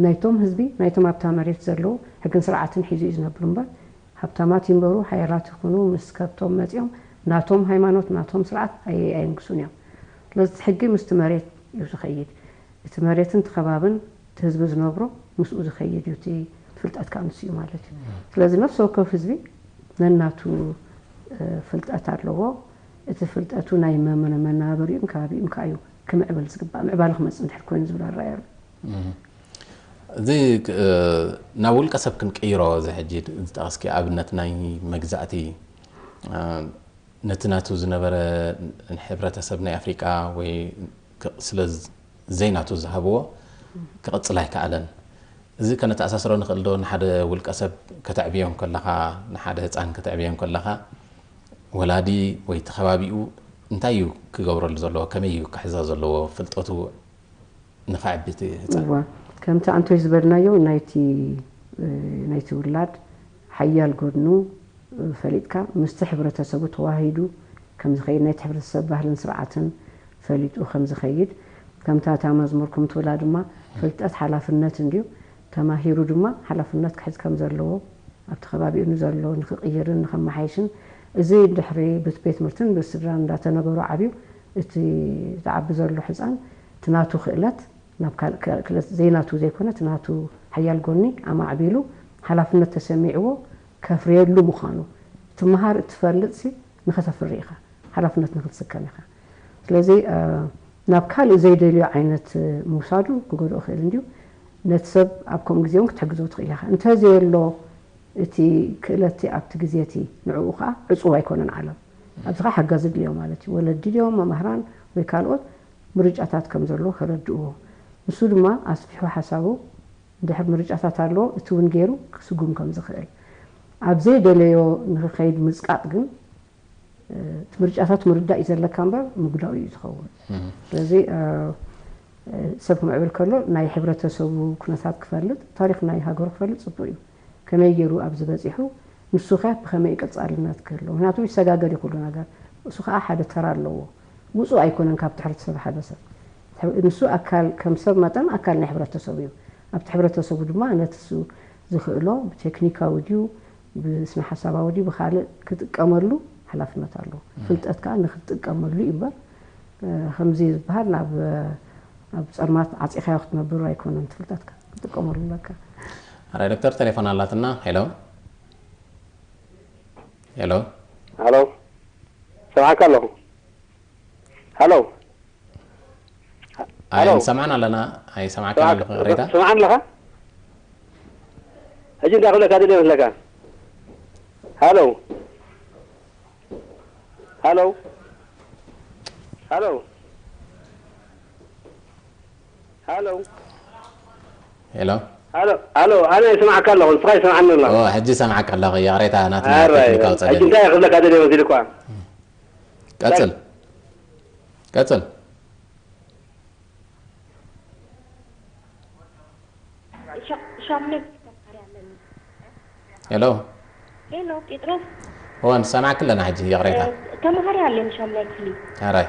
ናይቶም ህዝቢ ናይቶም ኣብታ መሬት ዘለዉ ሕግን ስርዓትን ሒዙ እዩ ዝነብር እምበር ሃብታማት ይንበሩ ሓያላት ይኹኑ ምስ ከብቶም መፂኦም ናቶም ሃይማኖት ናቶም ስርዓት ኣየንግሱን እዮም። ስለዚ ሕጊ ምስቲ መሬት እዩ ዝኸይድ። እቲ መሬትን እቲ ከባብን እቲ ህዝቢ ዝነብሮ ምስኡ ዝኸይድ እዩ። እቲ ፍልጠት ከዓ ንሱ እዩ ማለት እዩ። ስለዚ ነፍሲ ወከፍ ህዝቢ ነናቱ ፍልጠት ኣለዎ። እቲ ፍልጠቱ ናይ መመነ መናበሪኡን ከባቢኡን ከዓ እዩ ክምዕብል ዝግባእ። ምዕባለ ክመፅእ እንድሕር ኮይኑ ዝብል ኣረኣእያ ኣሎ። እዚ ናብ ውልቀ ሰብ ክንቅይሮ እዚ ሕጂ ዝጠቐስኪ ኣብነት ናይ መግዛእቲ ነቲ ናቱ ዝነበረ ሕብረተሰብ ናይ ኣፍሪቃ ወይ ስለ ዘይናቱ ዝሃብዎ ክቕፅል ኣይከኣለን። እዚ ከነተኣሳስሮ ንኽእል ዶ? ንሓደ ውልቀ ሰብ ከተዕብዮ እንከለኻ፣ ንሓደ ህፃን ከተዕብዮ እንከለኻ፣ ወላዲ ወይ እቲ ከባቢኡ እንታይ እዩ ክገብረሉ ዘለዎ? ከመይ እዩ ክሕዞ ዘለዎ? ፍልጠቱ ንኸዕቢ እቲ ህፃን። እዋ፣ ከምቲ ኣንቶይ ዝበልናዮ፣ ናይቲ፣ እ፣ ናይቲ ውላድ ሓያል ጎድኑ፣ እ፣ ፈሊጥካ፣ ምስቲ ሕብረተሰቡ ተዋሂዱ ከም ዝኸይድ፣ ናይቲ ሕብረተሰብ ባህልን ስርዓትን ፈሊጡ ከም ዝኸይድ፣ ከምታ እታ መዝሙር ከም ትብላ ድማ፣ ፍልጠት ሓላፍነት እንድዩ። ተማሂሩ ድማ ሓላፍነት ክሕዝ ከም ዘለዎ፣ ኣብቲ ከባቢኡ ንዘሎ ንክቕይርን ንከመሓይሽን፣ እዚ ድሕሪ ብት-፣ ቤት ትምህርትን ብስድራን እንዳተነገሮ ዓብዩ፣ እቲ ዝዓቢ ዘሎ ህፃን፣ እቲ ናቱ ክእለት ናብ ካልእ ክእለት ዘይናቱ ዘይኮነ፣ እቲ ናቱ ሓያል ጎኒ ኣማዕቢሉ፣ ሓላፍነት ተሰሚዕዎ ከፍርየሉ ምዃኑ፣ ትመሃር እትፈልጥሲ ንኸተፍሪ ኢኻ፣ ሓላፍነት ንኽትስከም ኢኻ። ስለዚ፣ እ፣ ናብ ካልእ ዘይደልዮ ዓይነት ምውሳዱ ክጎድኦ ክእል እንድዩ። ነቲ ሰብ ኣብ ከምኡ ግዜ እውን ክትሕግዞ ትኽእል ኢኻ። እንተዘየሎ እቲ ክእለትቲ ኣብቲ ግዜቲ፣ ንዕኡ ኸዓ ዕጹው ኣይኮነን ዓለም። ኣብዚ ኸዓ ሓጋዚ ድልዮ ማለት እዩ። ወለዲ ድዮም፣ መማህራን ወይ ካልኦት ምርጫታት ከም ዘሎ ከረድእዎ። ንሱ ድማ ኣስፊሑ ሓሳቡ፣ እንድሕር ምርጫታት ኣለዎ፣ እቲ እውን ገይሩ ክስጉም ከም ዝኽእል። ኣብ ዘይደለዮ ንኽኸይድ ምጽቃጥ ግን፣ እ፣ እቲ ምርጫታት ምርዳእ እዩ ዘለካ እምበር፣ ምግዳኡ እዩ ዝኸውን። እህ። ስለዚ፣ እ፣ እ፣ ሰብ ክምዕብል ከሎ ናይ ሕብረተሰቡ ኩነታት ክፈልጥ፣ ታሪኽ ናይ ሃገሩ ክፈልጥ ጽቡቕ እዩ። ከመይ ገይሩ ኣብዚ በጺሑ፣ ንሱ ከ ብኸመይ እዩ ቀጻልነት ክህልዎ? ምኽንያቱ ይሰጋገር እዩ ኩሉ ነገር። ንሱ ከኣ ሓደ ተራ ኣለዎ። ውጹእ ኣይኮነን ካብቲ ሕብረተሰብ ሓደ ሰብ። ንሱ ኣካል፣ ከም ሰብ መጠን ኣካል ናይ ሕብረተሰቡ እዩ። ኣብቲ ሕብረተሰቡ ድማ ነቲ እሱ ዝኽእሎ ብቴክኒካዊ ድዩ፣ ብስነ ሓሳባዊ ድዩ፣ ብኻልእ ክጥቀመሉ ሓላፍነት ኣለዎ። እም። ፍልጠት ከኣ ንክትጥቀመሉ እዩ እምበር፣ እ፣ ከምዚ ዝበሃል ናብ፣ ኣብ ጸልማት ዓጺኻዮ ክትነብር ኣይኮነን። እቲ ፍልጠትካ ክትጥቀመሉ ኣለካ። ኣራይ ዶክተር፣ ቴሌፎን ኣላትና። ሄሎ። ሄሎ። ሃሎ። ሰማዕካ ኣለኹ። ሃሎ። ሃሎ። ኣይንሰማዕን ኣለና። ኣይሰማዕካን ኣለኹ፣ ይቕሬታ። ትሰማዕን ኣለኻ? ሕጂ እንታይ ክብለካ ደልየ መስለካ? ሃሎ። ሃሎ። ሃሎ። ሃሎ። ሄሎ። ሃሎ። ሃሎ። ኣነ ይስማዕካ ኣለኹ፣ ንስኻ ይሰማዕኒ ኣሎ። ኦ፣ ሕጂ ይሰማዕካ ኣለኹ። ይቕሬታ፣ ናትና ኣራይ። ቴክኒካዊ ጸገም ሕጂ እዩ። እንታይ ክብለካ ደልየ መሲልኳ? ቀጽል። ቀጽል። ሻ-፣ ሻምናይ ክፍሊ ተማሃሪ ኣለኒ። ሄሎ። ሄሎ፣ ጴጥሮስ። እወ፣ ንሰማዕኪ ኣለና ሕጂ፣ ይቕሬታ። እ፣ ተማሃሪ ኣለኒ ሻምናይ ክፍሊ። ሕራይ።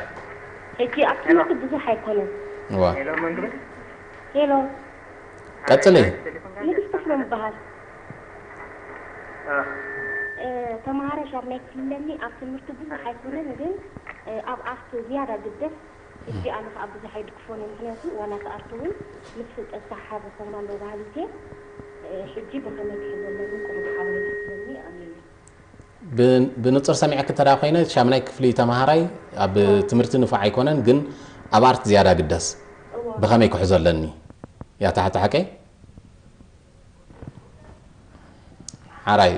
ሕጂ ኣብ ትምህርቲ ብዙሕ ኣይኮነን። እወ። ሄሎ። ቀጽሊ። ንግስቲ ፍሮም በሃል። እ፣ ተማሃሪ ሻምናይ ክፍሊ ኣለኒ። ኣብ ትምህርቲ ብዙሕ ኣይኮነን፣ ግን፣ እ፣ ኣብ ኣርት ዝያዳ ግደፍ። ሕጂ ኣነ ከኣ ብዙሕ ኣይድግፎን እየ፣ ምኽንያቱ ዋላ እቲ ኣርት እውን ምስ ፍልጠት ዝተሓሓዘ ክኸውን ኣለዎ በሃሊት እየ። እ፣ ሕጂ ብኸመይ ክሕዞ ኣለኒ ቁሩብ ሓበሬታ ክህበኒ ኣምኒነ። ብ-፣ ብንጹር ሰሚዐኪ እንተ ደኣ ኮይነ፣ ሻምናይ ክፍሊ ተማሃራይ ኣብ ትምህርቲ ንፉዕ ኣይኮነን፣ ግን ኣብ ኣርት ዝያዳ ግደስ። እወ። ብኸመይ ክሕዞ ኣለኒ? እያ እታ ሕቶ ሓቀይ? ሓራይ።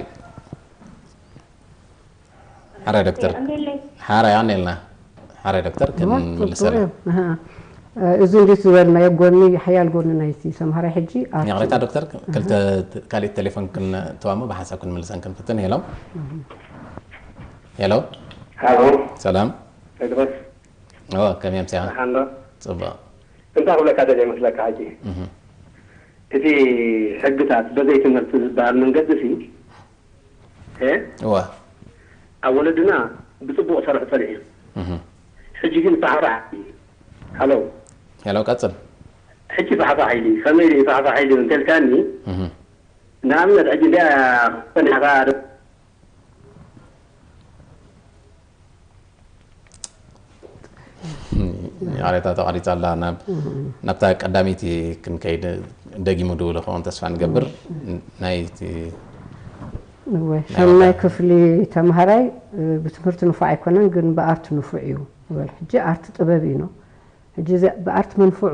ሓራይ ዶክተር። ኣሜለይ። ሓራይ ኣኔልና። ሓራይ ዶክተር እዋ፣ ክንምልሰላ። ጽቡቅ እዩ። ኣሃ። እዚ እንዴት ዝበልናዮ ጎኒ፣ ሓያል ጎኒ ናይቲ ተምሃራይ ሕጂ ኣርት ይቕሬታ እዩ። ዶክተር፣ ክልተ፣ ካልእ ቴሌፎን ክንተዋሞ ብሓንሳብ ክንምልሰን ክንፍትን። ሄሎ። ሄሎ። ሃሎ። ሰላም። ቴድሮስ። ኦ፣ ከመይ ኣምሲኻ? ደሓን ዶ? ጽቡቕ። እንታይ ክብለካ ደልየ መስለካ ሕጂ? እህ። እቲ ሕግታት በዘይ ትምህርቲ ዝበሃል መንገዲ ሲ፣ እ? እዋ። ኣብ ወለድና ብጽቡቕ ሰርሑ ጸኒሑ። እህ። ሕጂ ግን ፋሕፋሕ እዩ። ሃሎ። ሄሎ፣ ቀጽል። ሕጂ ፋሕፋሕ ኢሉ። ከመይ ኢሉ ፋሕፋሕ ኢሉ እንተልካኒ፣ እህ። ንኣብነት ሕጂ እንዲያ ጸኒሕካ ዶ-፣ ይቕሬታ ተቋሪጻ ኣላ። ናብ፣ እህ። ናብታ ቀዳመይቲ ክንከይድ ደጊሙ ድውል ክኸውን ተስፋ ንገብር። እህ። ናይቲ እወ፣ ናይ ሻምናይ ዋጋ ክፍሊ ተምሃራይ፣ እ፣ ብትምህርቲ ንፉዕ ኣይኮነን፣ ግን ብኣርት ንፉዕ እዩ። እወ፣ ሕጂ ኣርት ጥበብ እዩ ነው። ሕጂ እዚ ብኣርት መንፍዑ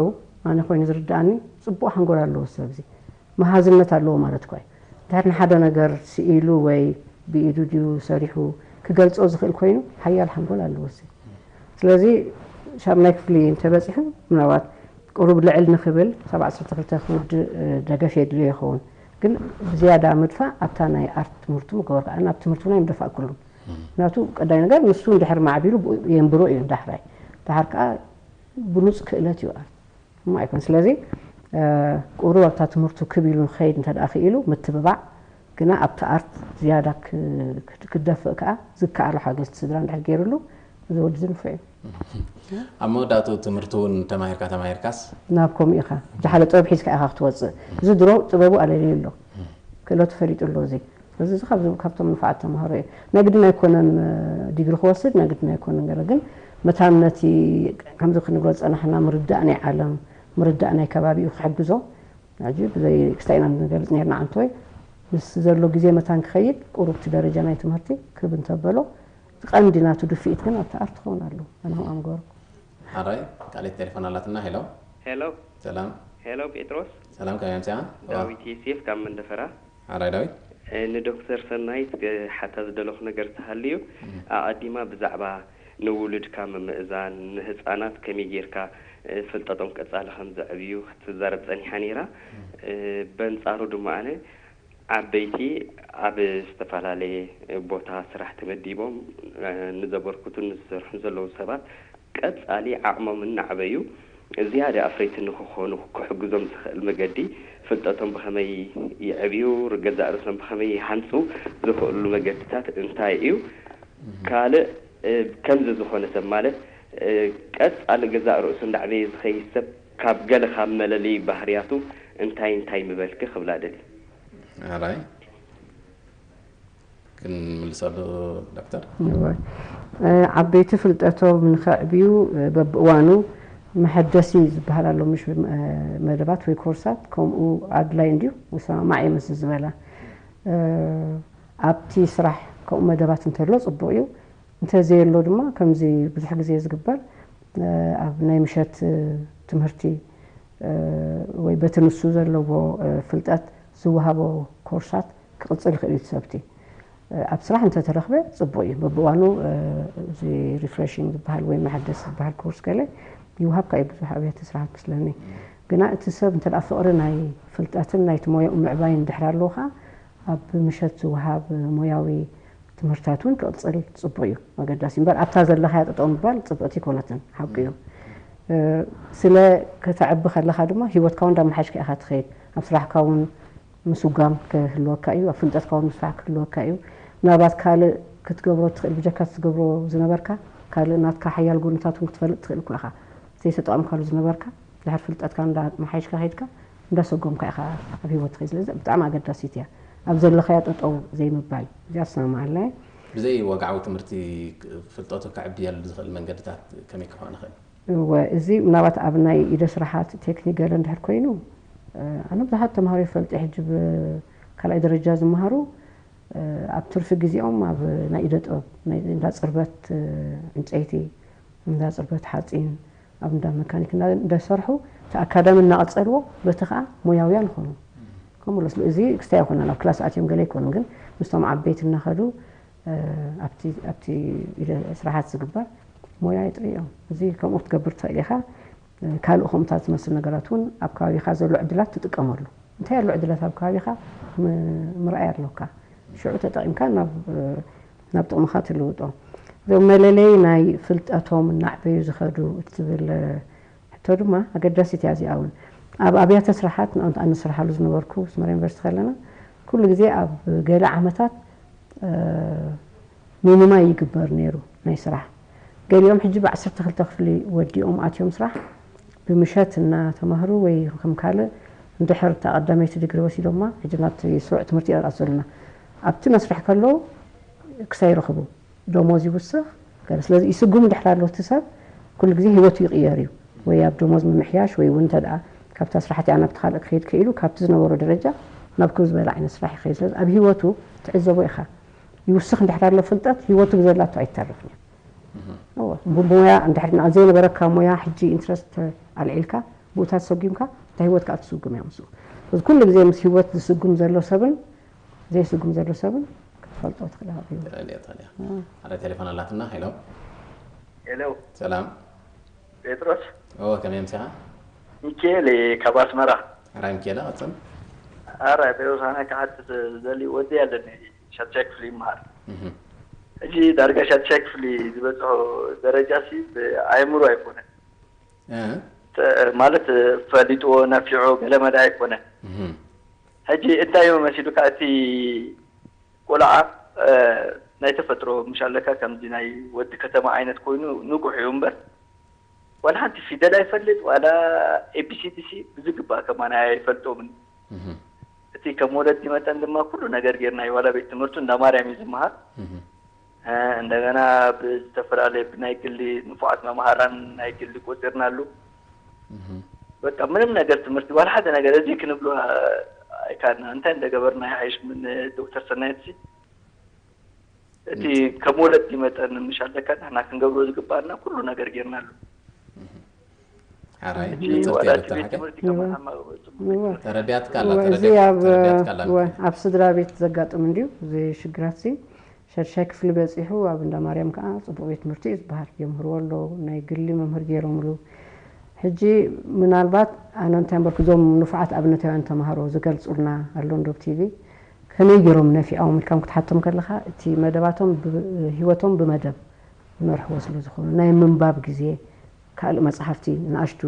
ኣነ ኮይኑ ዝርድኣኒ፣ ጽቡቕ ሓንጎል ኣለዎ ሰብ እዚ። መሃዝነት ኣለዎ ማለት እኳ እዩ። እንድሕር ንሓደ ነገር ስኢሉ ወይ ብኢዱ ድዩ ሰሪሑ ክገልጾ ዝኽእል ኮይኑ፣ ሓያል ሓንጎል ኣለዎ እዚ። ስለዚ ሻምናይ ክፍሊ እንተበጺሑ፣ ምናልባት ቁሩብ ልዕል ንኽብል፣ ክሳብ ዓሰርተ ክልተ ክውድእ ደገፍ የድልዮ ይኸውን። ግን ብዝያዳ ምድፋእ ኣብታ ናይ ኣርት ትምህርቱ ምገበርካ። ኣነ ኣብ ትምህርቱ ናይ ምደፋእኩሉ። ምክንያቱ ቀዳይ ነገር ንሱ እንድሕር ማዕቢሉ ብኡ የንብሮ እዩ ዳሕራይ። ዳሕር ከኣ ብሉጽ ክእለት እዩ ኣርት። እሞ ኣይኮን። ስለዚ ቁሩብ ኣብታ ትምህርቱ ክብ ኢሉ ንኸይድ እንተ ደኣ ክኢሉ ምትብባዕ፣ ግና ኣብቲ ኣርት ዝያዳ ክደፍእ ከኣ ዝከኣሎ ሓገዝ እቲ ስድራ እንድሕር ገይሩሉ፣ እዚ ወዲ እዚ ንፉዕ እዩ። ኣብ መወዳእትኡ ትምህርቲ እውን ተማሂርካ ተማሂርካስ ናብ ከምኡ ኢኻ ዝሓለ ጥበብ ሒዝካ ኢኻ ክትወፅእ። እዚ ድሮ ጥበቡ ኣለልዩ ኣሎ፣ ክእለቱ ፈሊጡ ኣሎ። እዚ እዚ ካብቶም ንፉዓት ተምሃሮ እዩ። ናይ ግድን ኣይኮነን ዲግሪ ክወስድ፣ ናይ ግድን ኣይኮነን ገለ፣ ግን መታን ነቲ ከምዚ ክንብሎ ዝፀናሕና ምርዳእ ናይ ዓለም፣ ምርዳእ ናይ ከባቢኡ ክሕግዞ። ሕጂ ብዘይ ክስታይ ኢና ንገልፅ ነርና ዓንቶይ፣ ምስ ዘሎ ግዜ መታን ክኸይድ ቁሩብ እቲ ደረጃ ናይ ትምህርቲ ክብ እንተበሎ፣ እቲ ቀንዲ ናቱ ድፍኢት ግን ኣብቲ ኣርት ክኸውን ኣለዎ። ኣነ ከምኣ ምገበርኩ። ሓራይ ካልኣይቲ ቴሌፎን ኣላትና። ሄሎ ሄሎ ሰላም። ሄሎ ጴጥሮስ። ሰላም ከመይ ኣምሲኻ? ዳዊት ዮሴፍ ካብ መንደፈራ። ሓራይ ዳዊት። ንዶክተር ሰናይት ሓታ ዝደለኹ ነገር ተሃልዩ፣ ኣቐዲማ ብዛዕባ ንውሉድካ ምምእዛን፣ ንህፃናት ከመይ ጌርካ ፍልጠቶም ቀፃሊ ከም ዘዕብዩ ክትዛረብ ፀኒሓ ነይራ። በንፃሩ ድማ ኣነ ዓበይቲ ኣብ ዝተፈላለየ ቦታ ስራሕ ተመዲቦም ንዘበርክቱን ንዝሰርሑን ዘለዉ ሰባት ቀፃሊ ዓቕሞም እናዕበዩ ዝያዳ ኣፍረይቲ ንክኾኑ ክሕግዞም ዝኽእል መገዲ ፍልጠቶም ብኸመይ ይዕብዩ፣ ገዛእ ርእሶም ብኸመይ ይሃንፁ ዝኽእሉ መገድታት እንታይ እዩ? ካልእ ከምዚ ዝኾነ ሰብ ማለት ቀፃሊ ገዛእ ርእሱ እንዳዕበየ ዝኸይድ ሰብ ካብ ገለ ካብ መለለዪ ባህርያቱ እንታይ እንታይ ምበልኪ ክብላ ደሊ። ኣራይ ክንምልሰሉ ዶክተር። ዓበይቲ ፍልጠቶም ንኸዕብዩ በብእዋኑ መሐደሲ ዝበሃል ኣሎ፣ ምሽ መደባት ወይ ኮርሳት ከምኡ ኣድላይ እንድዩ። ይሰማማዕ እየ ምስ ዝበላ። ኣብቲ ስራሕ ከምኡ መደባት እንተሎ ፅቡቕ እዩ። እንተዘየሎ ድማ ከምዚ ብዙሕ ግዜ ዝግበር ኣብ ናይ ምሸት ትምህርቲ ወይ በቲ ንሱ ዘለዎ ፍልጠት ዝወሃቦ ኮርሳት ክቕፅል ይኽእል እዩ። እቲ ሰብቲ ኣብ ስራሕ እንተተረኽበ ፅቡቕ እዩ። በብእዋኑ እዚ ሪፍሬሽንግ ዝበሃል ወይ መሐደስ ዝበሃል ኮርስ ገለ ይወሃብካ እዩ ብዙሕ ኣብያተ ስራሓት መስለኒ። ግና እቲ ሰብ እንተ ፍቕሪ ናይ ፍልጠትን ናይቲ ሞያኡ ምዕባይን እንድሕር ኣለዎ ከዓ ኣብ ምሸት ዝወሃብ ሞያዊ ትምህርታት እውን ክቕፅል ፅቡቕ እዩ። ኣገዳሲ እምበር ኣብታ ዘለኻያ ጠጠው ምባል ፅብቕቲ ኣይኮነትን፣ ሓቂ እዩ። ስለ ከተዕቢ ከለኻ ድማ ሂወትካ እውን እንዳመሓየሽካ ኢኻ ትኸይድ። ኣብ ስራሕካ እውን ምስጓም ክህልወካ እዩ፣ ኣብ ፍልጠትካ እውን ምስፋሕ ክህልወካ እዩ። ምናልባት ካልእ ክትገብሮ ትኽእል፣ ብጀካ ትገብሮ ዝነበርካ ካልእ ናትካ ሓያል ጎንታት እውን ክትፈልጥ ትኽእል እኳ ኢኻ። ዘይተጠቐምካሉ ዝነበርካ ድሕር ፍልጠትካ እንዳመሓየሽካ ከይድካ እንዳሰጎምካ ኢኻ ኣብ ሂወት ትኸይድ። ስለዚ ብጣዕሚ ኣገዳሲት እያ ኣብ ዘለኻያ ጠጠው ዘይምባል። እዚኣ ትሰማማዓላ እየ። ብዘይ ወግዓዊ ትምህርቲ ፍልጠቱ ከዕብየሉ ዝኽእል መንገድታት ከመይ ክኾን ይኽእል? እወ፣ እዚ ምናልባት ኣብ ናይ ኢደ ስራሓት ቴክኒክ ገለ እንድሕር ኮይኑ፣ ኣነ ብዙሓት ተምሃሮ ይፈልጥ ሕጂ ብካልኣይ ደረጃ ዝመሃሩ ኣብ ትርፊ ግዜኦም ኣብ ናይ ኢደ ጥበብ ናይ እንዳ ፅርበት ዕንፀይቲ፣ እንዳ ፅርበት ሓፂን፣ ኣብ እንዳ መካኒክ እንዳ እንዳሰርሑ እቲ ኣካዳሚ እናቐፀልዎ በቲ ከዓ ሞያውያን ይኾኑ። ከምኡ ስለ እዚ ክስታይ ኣይኮነን ኣብ ክላስ ኣትዮም ገለ ኣይኮኑን፣ ግን ምስቶም ዓበይቲ እናኸዱ ኣብቲ ኣብቲ ኢደ ስራሓት ዝግበር ሞያ የጥርዮም። እዚ ከምኡ ክትገብር ትኽእል ኢኻ። ካልእ ከምኡታት ዝመስል ነገራት እውን ኣብ ከባቢኻ ዘሎ ዕድላት ትጥቀመሉ። እንታይ ኣሎ ዕድላት ኣብ ከባቢኻ ምርኣይ ኣለካ። ሽዑ ተጠቒምካ ናብ ናብ ጥቕምኻ ትልውጦ። እዞም መለለዪ ናይ ፍልጠቶም እናዕበዩ ዝኸዱ እትብል ሕቶ ድማ ኣገዳሲት እያ። እዚኣ እውን ኣብ ኣብያተ ስራሓት ንኣብነት ኣነ ዝሰርሓሉ ዝነበርኩ ኣስመራ ዩኒቨርሲቲ ከለና ኩሉ ግዜ ኣብ ገለ ዓመታት ሚኒማይ ይግበር ነይሩ ናይ ስራሕ። ገሊኦም ሕጂ ብዓሰርተ ክልተ ክፍሊ ወዲኦም ኣትዮም ስራሕ ብምሸት እናተማህሩ ወይ ከም ካልእ እንድሕር እታ ቀዳመይቲ ዲግሪ ወሲዶማ ሕጂ ናብቲ ስሩዕ ትምህርቲ ኢና ንኣቱ ዘለና ኣብቲ መስርሕ ከለዉ ክሳይ ይረኽቡ ደሞዝ ይውስኽ ገለ ስለዚ ይስጉም እንድሕር ኣሎ እቲ ሰብ ኩሉ ግዜ ህይወቱ ይቕየር እዩ ወይ ኣብ ደሞዝ ምምሕያሽ ወይ እውን እንተ ደኣ ካብታ ስራሕ እቲኣ ናብቲ ካልእ ክኸይድ ክኢሉ ካብቲ ዝነበሮ ደረጃ ናብ ክብ ዝበለ ዓይነት ስራሕ ይኸይድ ስለዚ ኣብ ህይወቱ ትዕዘቦ ኢኻ ይውስኽ እንድሕር ኣሎ ፍልጠት ህይወቱ ብዘላቶ ኣይተርፍን እያ ብሞያ እንድሕር ዘይነበረካ ሞያ ሕጂ ኢንትረስት ኣልዒልካ ብኡታት ሰጒምካ እታ ህይወት ከዓ ትስጉም እያ ምስኡ ስለዚ ኩሉ ግዜ ምስ ህይወት ዝስጉም ዘሎ ሰብን ዘይስጉም ዘሎ ሰብን ክትፈልጦ ትኽእል ኢኻ ብህይወት ተረዲኣታ ድያ ሓደ ቴሌፎን ኣላትና ሄሎ ሄሎ ሰላም ጴጥሮስ ኦ ከመይ ኣምሲኻ ሚካኤል እየ ካብ ኣስመራ። ሕራይ ሚካኤል፣ ቀጽል። ኣረ ብውሳነ ክሓትት ዝደሊ ወዲ ኣለኒ፣ ሻድሻይ ክፍሊ ይመሃር። ሕጂ ዳርጋ ሻድሻይ ክፍሊ ዝበጽሖ ደረጃ ሲ ብኣእምሮ ኣይኮነን። ማለት ፈሊጥዎ ነፊዖ ገለ መዳ ኣይኮነን። ሕጂ እንታይ እዩ መሲሉካ፣ እቲ ቆልዓ ናይ ተፈጥሮ ምሽ ኣለካ፣ ከምዚ ናይ ወዲ ከተማ ዓይነት ኮይኑ ንቁሕ እዩ እምበር፣ ዋላ ሓንቲ ፊደል ኣይፈልጥ፣ ዋላ ኤቢሲዲ ሲ ብዝግባእ ከማን ኣይፈልጦምን። እቲ ከም ወለዲ መጠን ድማ ኩሉ ነገር ጌርና እዩ። ዋላ ቤት ትምህርቱ እንዳ ማርያም እዩ ዝመሃር። እንደገና ብዝተፈላለየ ብናይ ግሊ ንፉዓት መምሃራን ናይ ግሊ ቆጺርናሉ። በቃ ምንም ነገር ትምህርቲ ዋላ ሓደ ነገር እዚ ክንብሎ ኣይካልና። እንታይ እንደገበርና ይሓይሽ ምን ዶክተር ሰናየት ሲ እቲ ከም ወለዲ መጠን ምሽ ኣለካ ንሕና ክንገብሮ ዝግባኣና ኩሉ ነገር ጌርናሉ። ሓራይ እቲ ንጽርቲ ዋላ እያ እቲ ቤት ዶክተር ሓቂ ትምህርቲ ከማን ጽቡቅ ተረዲኣትካ ኣላ እወ፣ እዚ ተረዲኣትካ ኣብ ተረዲኣትካ ኣላ እወ፣ ኣብ ስድራ ቤት ዘጋጥም እንድዩ። እዚ ሽግራት ሲ ሻድሻይ ክፍሊ በፂሑ ኣብ እንዳ ማርያም ከዓ ፅቡቅ ቤት ትምህርቲ እዩ ዝበሃል። የምህርዎ ኣለዉ፣ ናይ ግሊ መምህር ገይሮምሉ። ሕጂ ምናልባት ኣነ እንታይ እምበርኩ እዞም ንፉዓት ኣብነታውያን ተምሃሮ ዝገልፁልና ኣሎ እንዶ ቲቪ ከመይ ገይሮም ነፊዖም ኢልካም ክትሓቶም ከለካ እቲ መደባቶም ብ- ህይወቶም ብመደብ ዝመርሕዎ ስለ ዝኾኑ ናይ ምንባብ ግዜ ካልእ መፅሓፍቲ ንኣሽቱ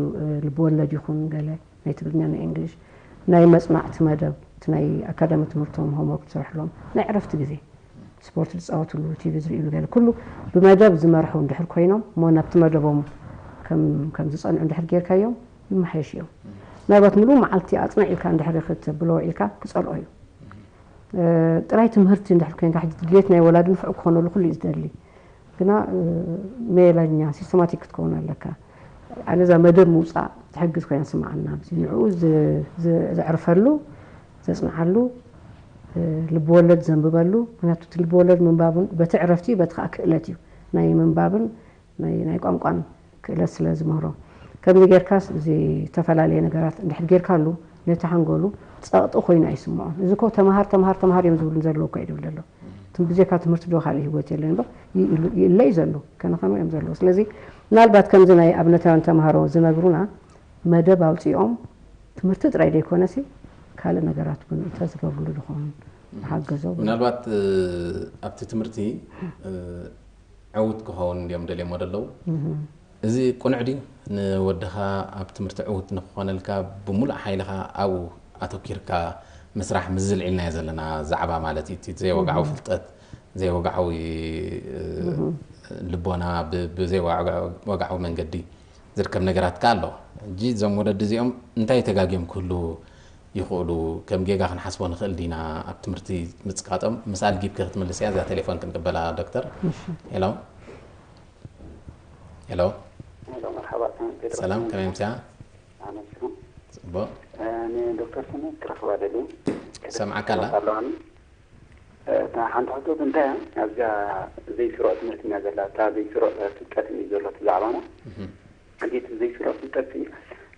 ልብወለድ ይኹን ገለ ናይ ትግርኛ ናይ እንግሊሽ ናይ መፅናዕቲ መደብ እቲ ናይ ኣካዳሚ ትምህርቶም ሆምወርክ ዝሰርሕሎም ናይ ዕረፍቲ ግዜ ስፖርት ዝፃወትሉ ቲቪ ዝርእሉ ገለ ኩሉ ብመደብ ዝመርሑ እንድሕር ኮይኖም እሞ ናብቲ መደቦም ከም ከም ዝፀንዑ እንድሕር ጌርካዮም ይመሓየሽ እዮም። ምናልባት ሙሉእ መዓልቲ ኣፅንዕ ኢልካ እንድሕር ክትብሎ ኢልካ ክፀልኦ እዩ። ጥራይ ትምህርቲ እንድሕር ኮይንካ ሕጂ ድሌት ናይ ወላዲ ንፉዕ ክኾነሉ ኩሉ እዩ ዝደሊ። ግና ሜላኛ ሲስተማቲክ ክትከውን ኣለካ። ኣነ እዛ መደብ ምውፃእ ትሕግዝ ኮይና ስምዓና ኣብዚ ንዕኡ ዘዕርፈሉ ዘፅንዓሉ ልብወለድ ዘንብበሉ ምክንያቱ እቲ ልብወለድ ምንባብ እውን በቲ ዕረፍቲ በቲ ከዓ ክእለት እዩ ናይ ምንባብን ናይ ቋንቋን ክእለት ስለ ዝምህሮ ከምዚ ጌርካስ እዚ ዝተፈላለየ ነገራት እንድሕር ጌርካሉ ነቲ ሓንጎሉ ፀቕጢ ኮይኑ ኣይስምዖን። እዚ ኮ ተምሃር ተምሃር ተምሃር እዮም ዝብሉ ዘለዉ እኮ እዩ ዝብል ዘሎ። ትም ብዜካ ትምህርቲ ዶ ካልእ ህይወት የለን እምበር ይእለ እዩ ዘሎ ከነኸኑ እዮም ዘለዉ። ስለዚ ምናልባት ከምዚ ናይ ኣብነታውያን ተምሃሮ ዝነግሩና መደብ ኣውፂኦም ትምህርቲ ጥራይ ዘይኮነሲ ካልእ ነገራት እውን እንተዝገብርሉ ድኾን ሓገዞ ምናልባት ኣብቲ ትምህርቲ ዕውት ክኸውን እንዲዮም ደልዮሞ ደለዉ። እዚ ቁኑዕ ድዩ? ንወድኻ ኣብ ትምህርቲ ዕውት ንክኾነልካ ብሙሉእ ሓይልኻ ኣብኡ ኣተኪርካ ምስራሕ ምስዚ ልዒልናዮ ዘለና ዛዕባ ማለት እዩ። እቲ ዘይወግዓዊ ፍልጠት፣ ዘይወግዓዊ ልቦና፣ ብዘይወግዓዊ መንገዲ ዝርከብ ነገራት ከ ኣሎ። ሕጂ እዞም ወለዲ እዚኦም እንታይ ተጋግዮም ክህልዉ ይኽእሉ? ከም ጌጋ ክንሓስቦ ንኽእል ዲና ኣብ ትምህርቲ ምጽቃጦም? ምስ ኣልጊብኪ ክትምልስ እያ እዛ ቴሌፎን ክንቅበላ ዶክተር። ሄሎ ሄሎ። ሄሎ መርሓባ። ሰላም ከመይ ምጽኣ? ኣመስግን። ጽቡቕ። ንዶክተር ስነ ክረኽባ ደልዩ ሰምዓካ ኣላ። ኣለዋኒ። ሓንቲ ሕቶት እንታይ እያ ኣብዛ ዘይስሩዕ ትምህርቲ ኢና ዘላ እታ ዘይስሩዕ ፍልጠት እዩ ዘሎ እቲ ዛዕባና። ሕጂ እቲ ዘይስሩዕ ፍልጠት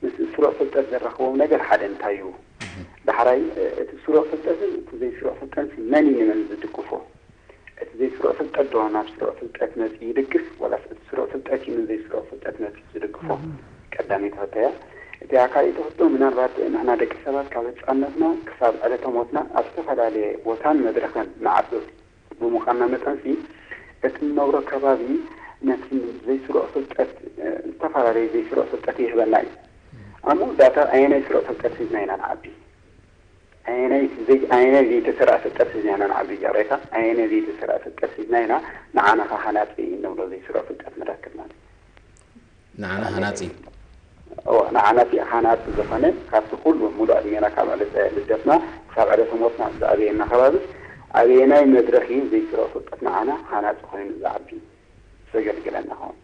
ምስ ስሩዕ ፍልጠት ዘራኽቦም ነገር ሓደ እንታይ እዩ? ዳሕራይ እቲ ስሩዕ ፍልጠትን እቲ ዘይስሩዕ ፍልጠት መን እዩ ንመን ዝድግፎ? እቲ ዘይስሩዕ ፍልጠት ዶ ናብ ስሩዕ ፍልጠት መፂኡ ይድግፍ ወላስ እቲ ስሩዕ ፍልጠት እዩ ንዘይስሩዕ ፍልጠት መፂኡ ዝድግፎ? ቀዳመይቲ ሕቶ እያ። እቲኣ ካልኣይቲ ሕቶ ምናልባት ንሕና ደቂ ሰባት ካብ ህፃንነትና ክሳብ ዕለተ ሞትና ኣብ ዝተፈላለየ ቦታን መድረኽን ንዓብር ብምዃንና መጠንሲ እቲ ንነብሮ ከባቢ ነቲ ዘይስሩዕ ፍልጠት ዝተፈላለየ ዘይስሩዕ ፍልጠት ይህበና እዩ። ኣብ መወዳእታ ኣየናይ ስሩዕ ፍልጠት ሒዝና ኢና ንዓቢ? ኣየናይ ዘይተሰረዐ ፍልጠት ሒዝና ኢና ንዓቢ? ይቕሬታ፣ ኣየናይ ዘይተሰረዐ ፍልጠት ሒዝና ኢና ንዓና ከ ሃናፂ እንብሎ ዘይስሩዕ ፍልጠት ንረክብ ማለት እዩ? ንዓና ሃናፂ ንዓና ሃናፂ ዝኾነ ካብቲ ኩሉ ሙሉእ ዕድሜና ካብ ዕለተ ልደትና ክሳብ ዕለተ ሞትና ዝኣበየና ከባቢ ኣበየናይ መድረኽ እዩ ዘይስሩዕ ፍልጠት ንዓና ሃናፂ ኮይኑ ዝዓቢ ዘገልግለና ኸውን?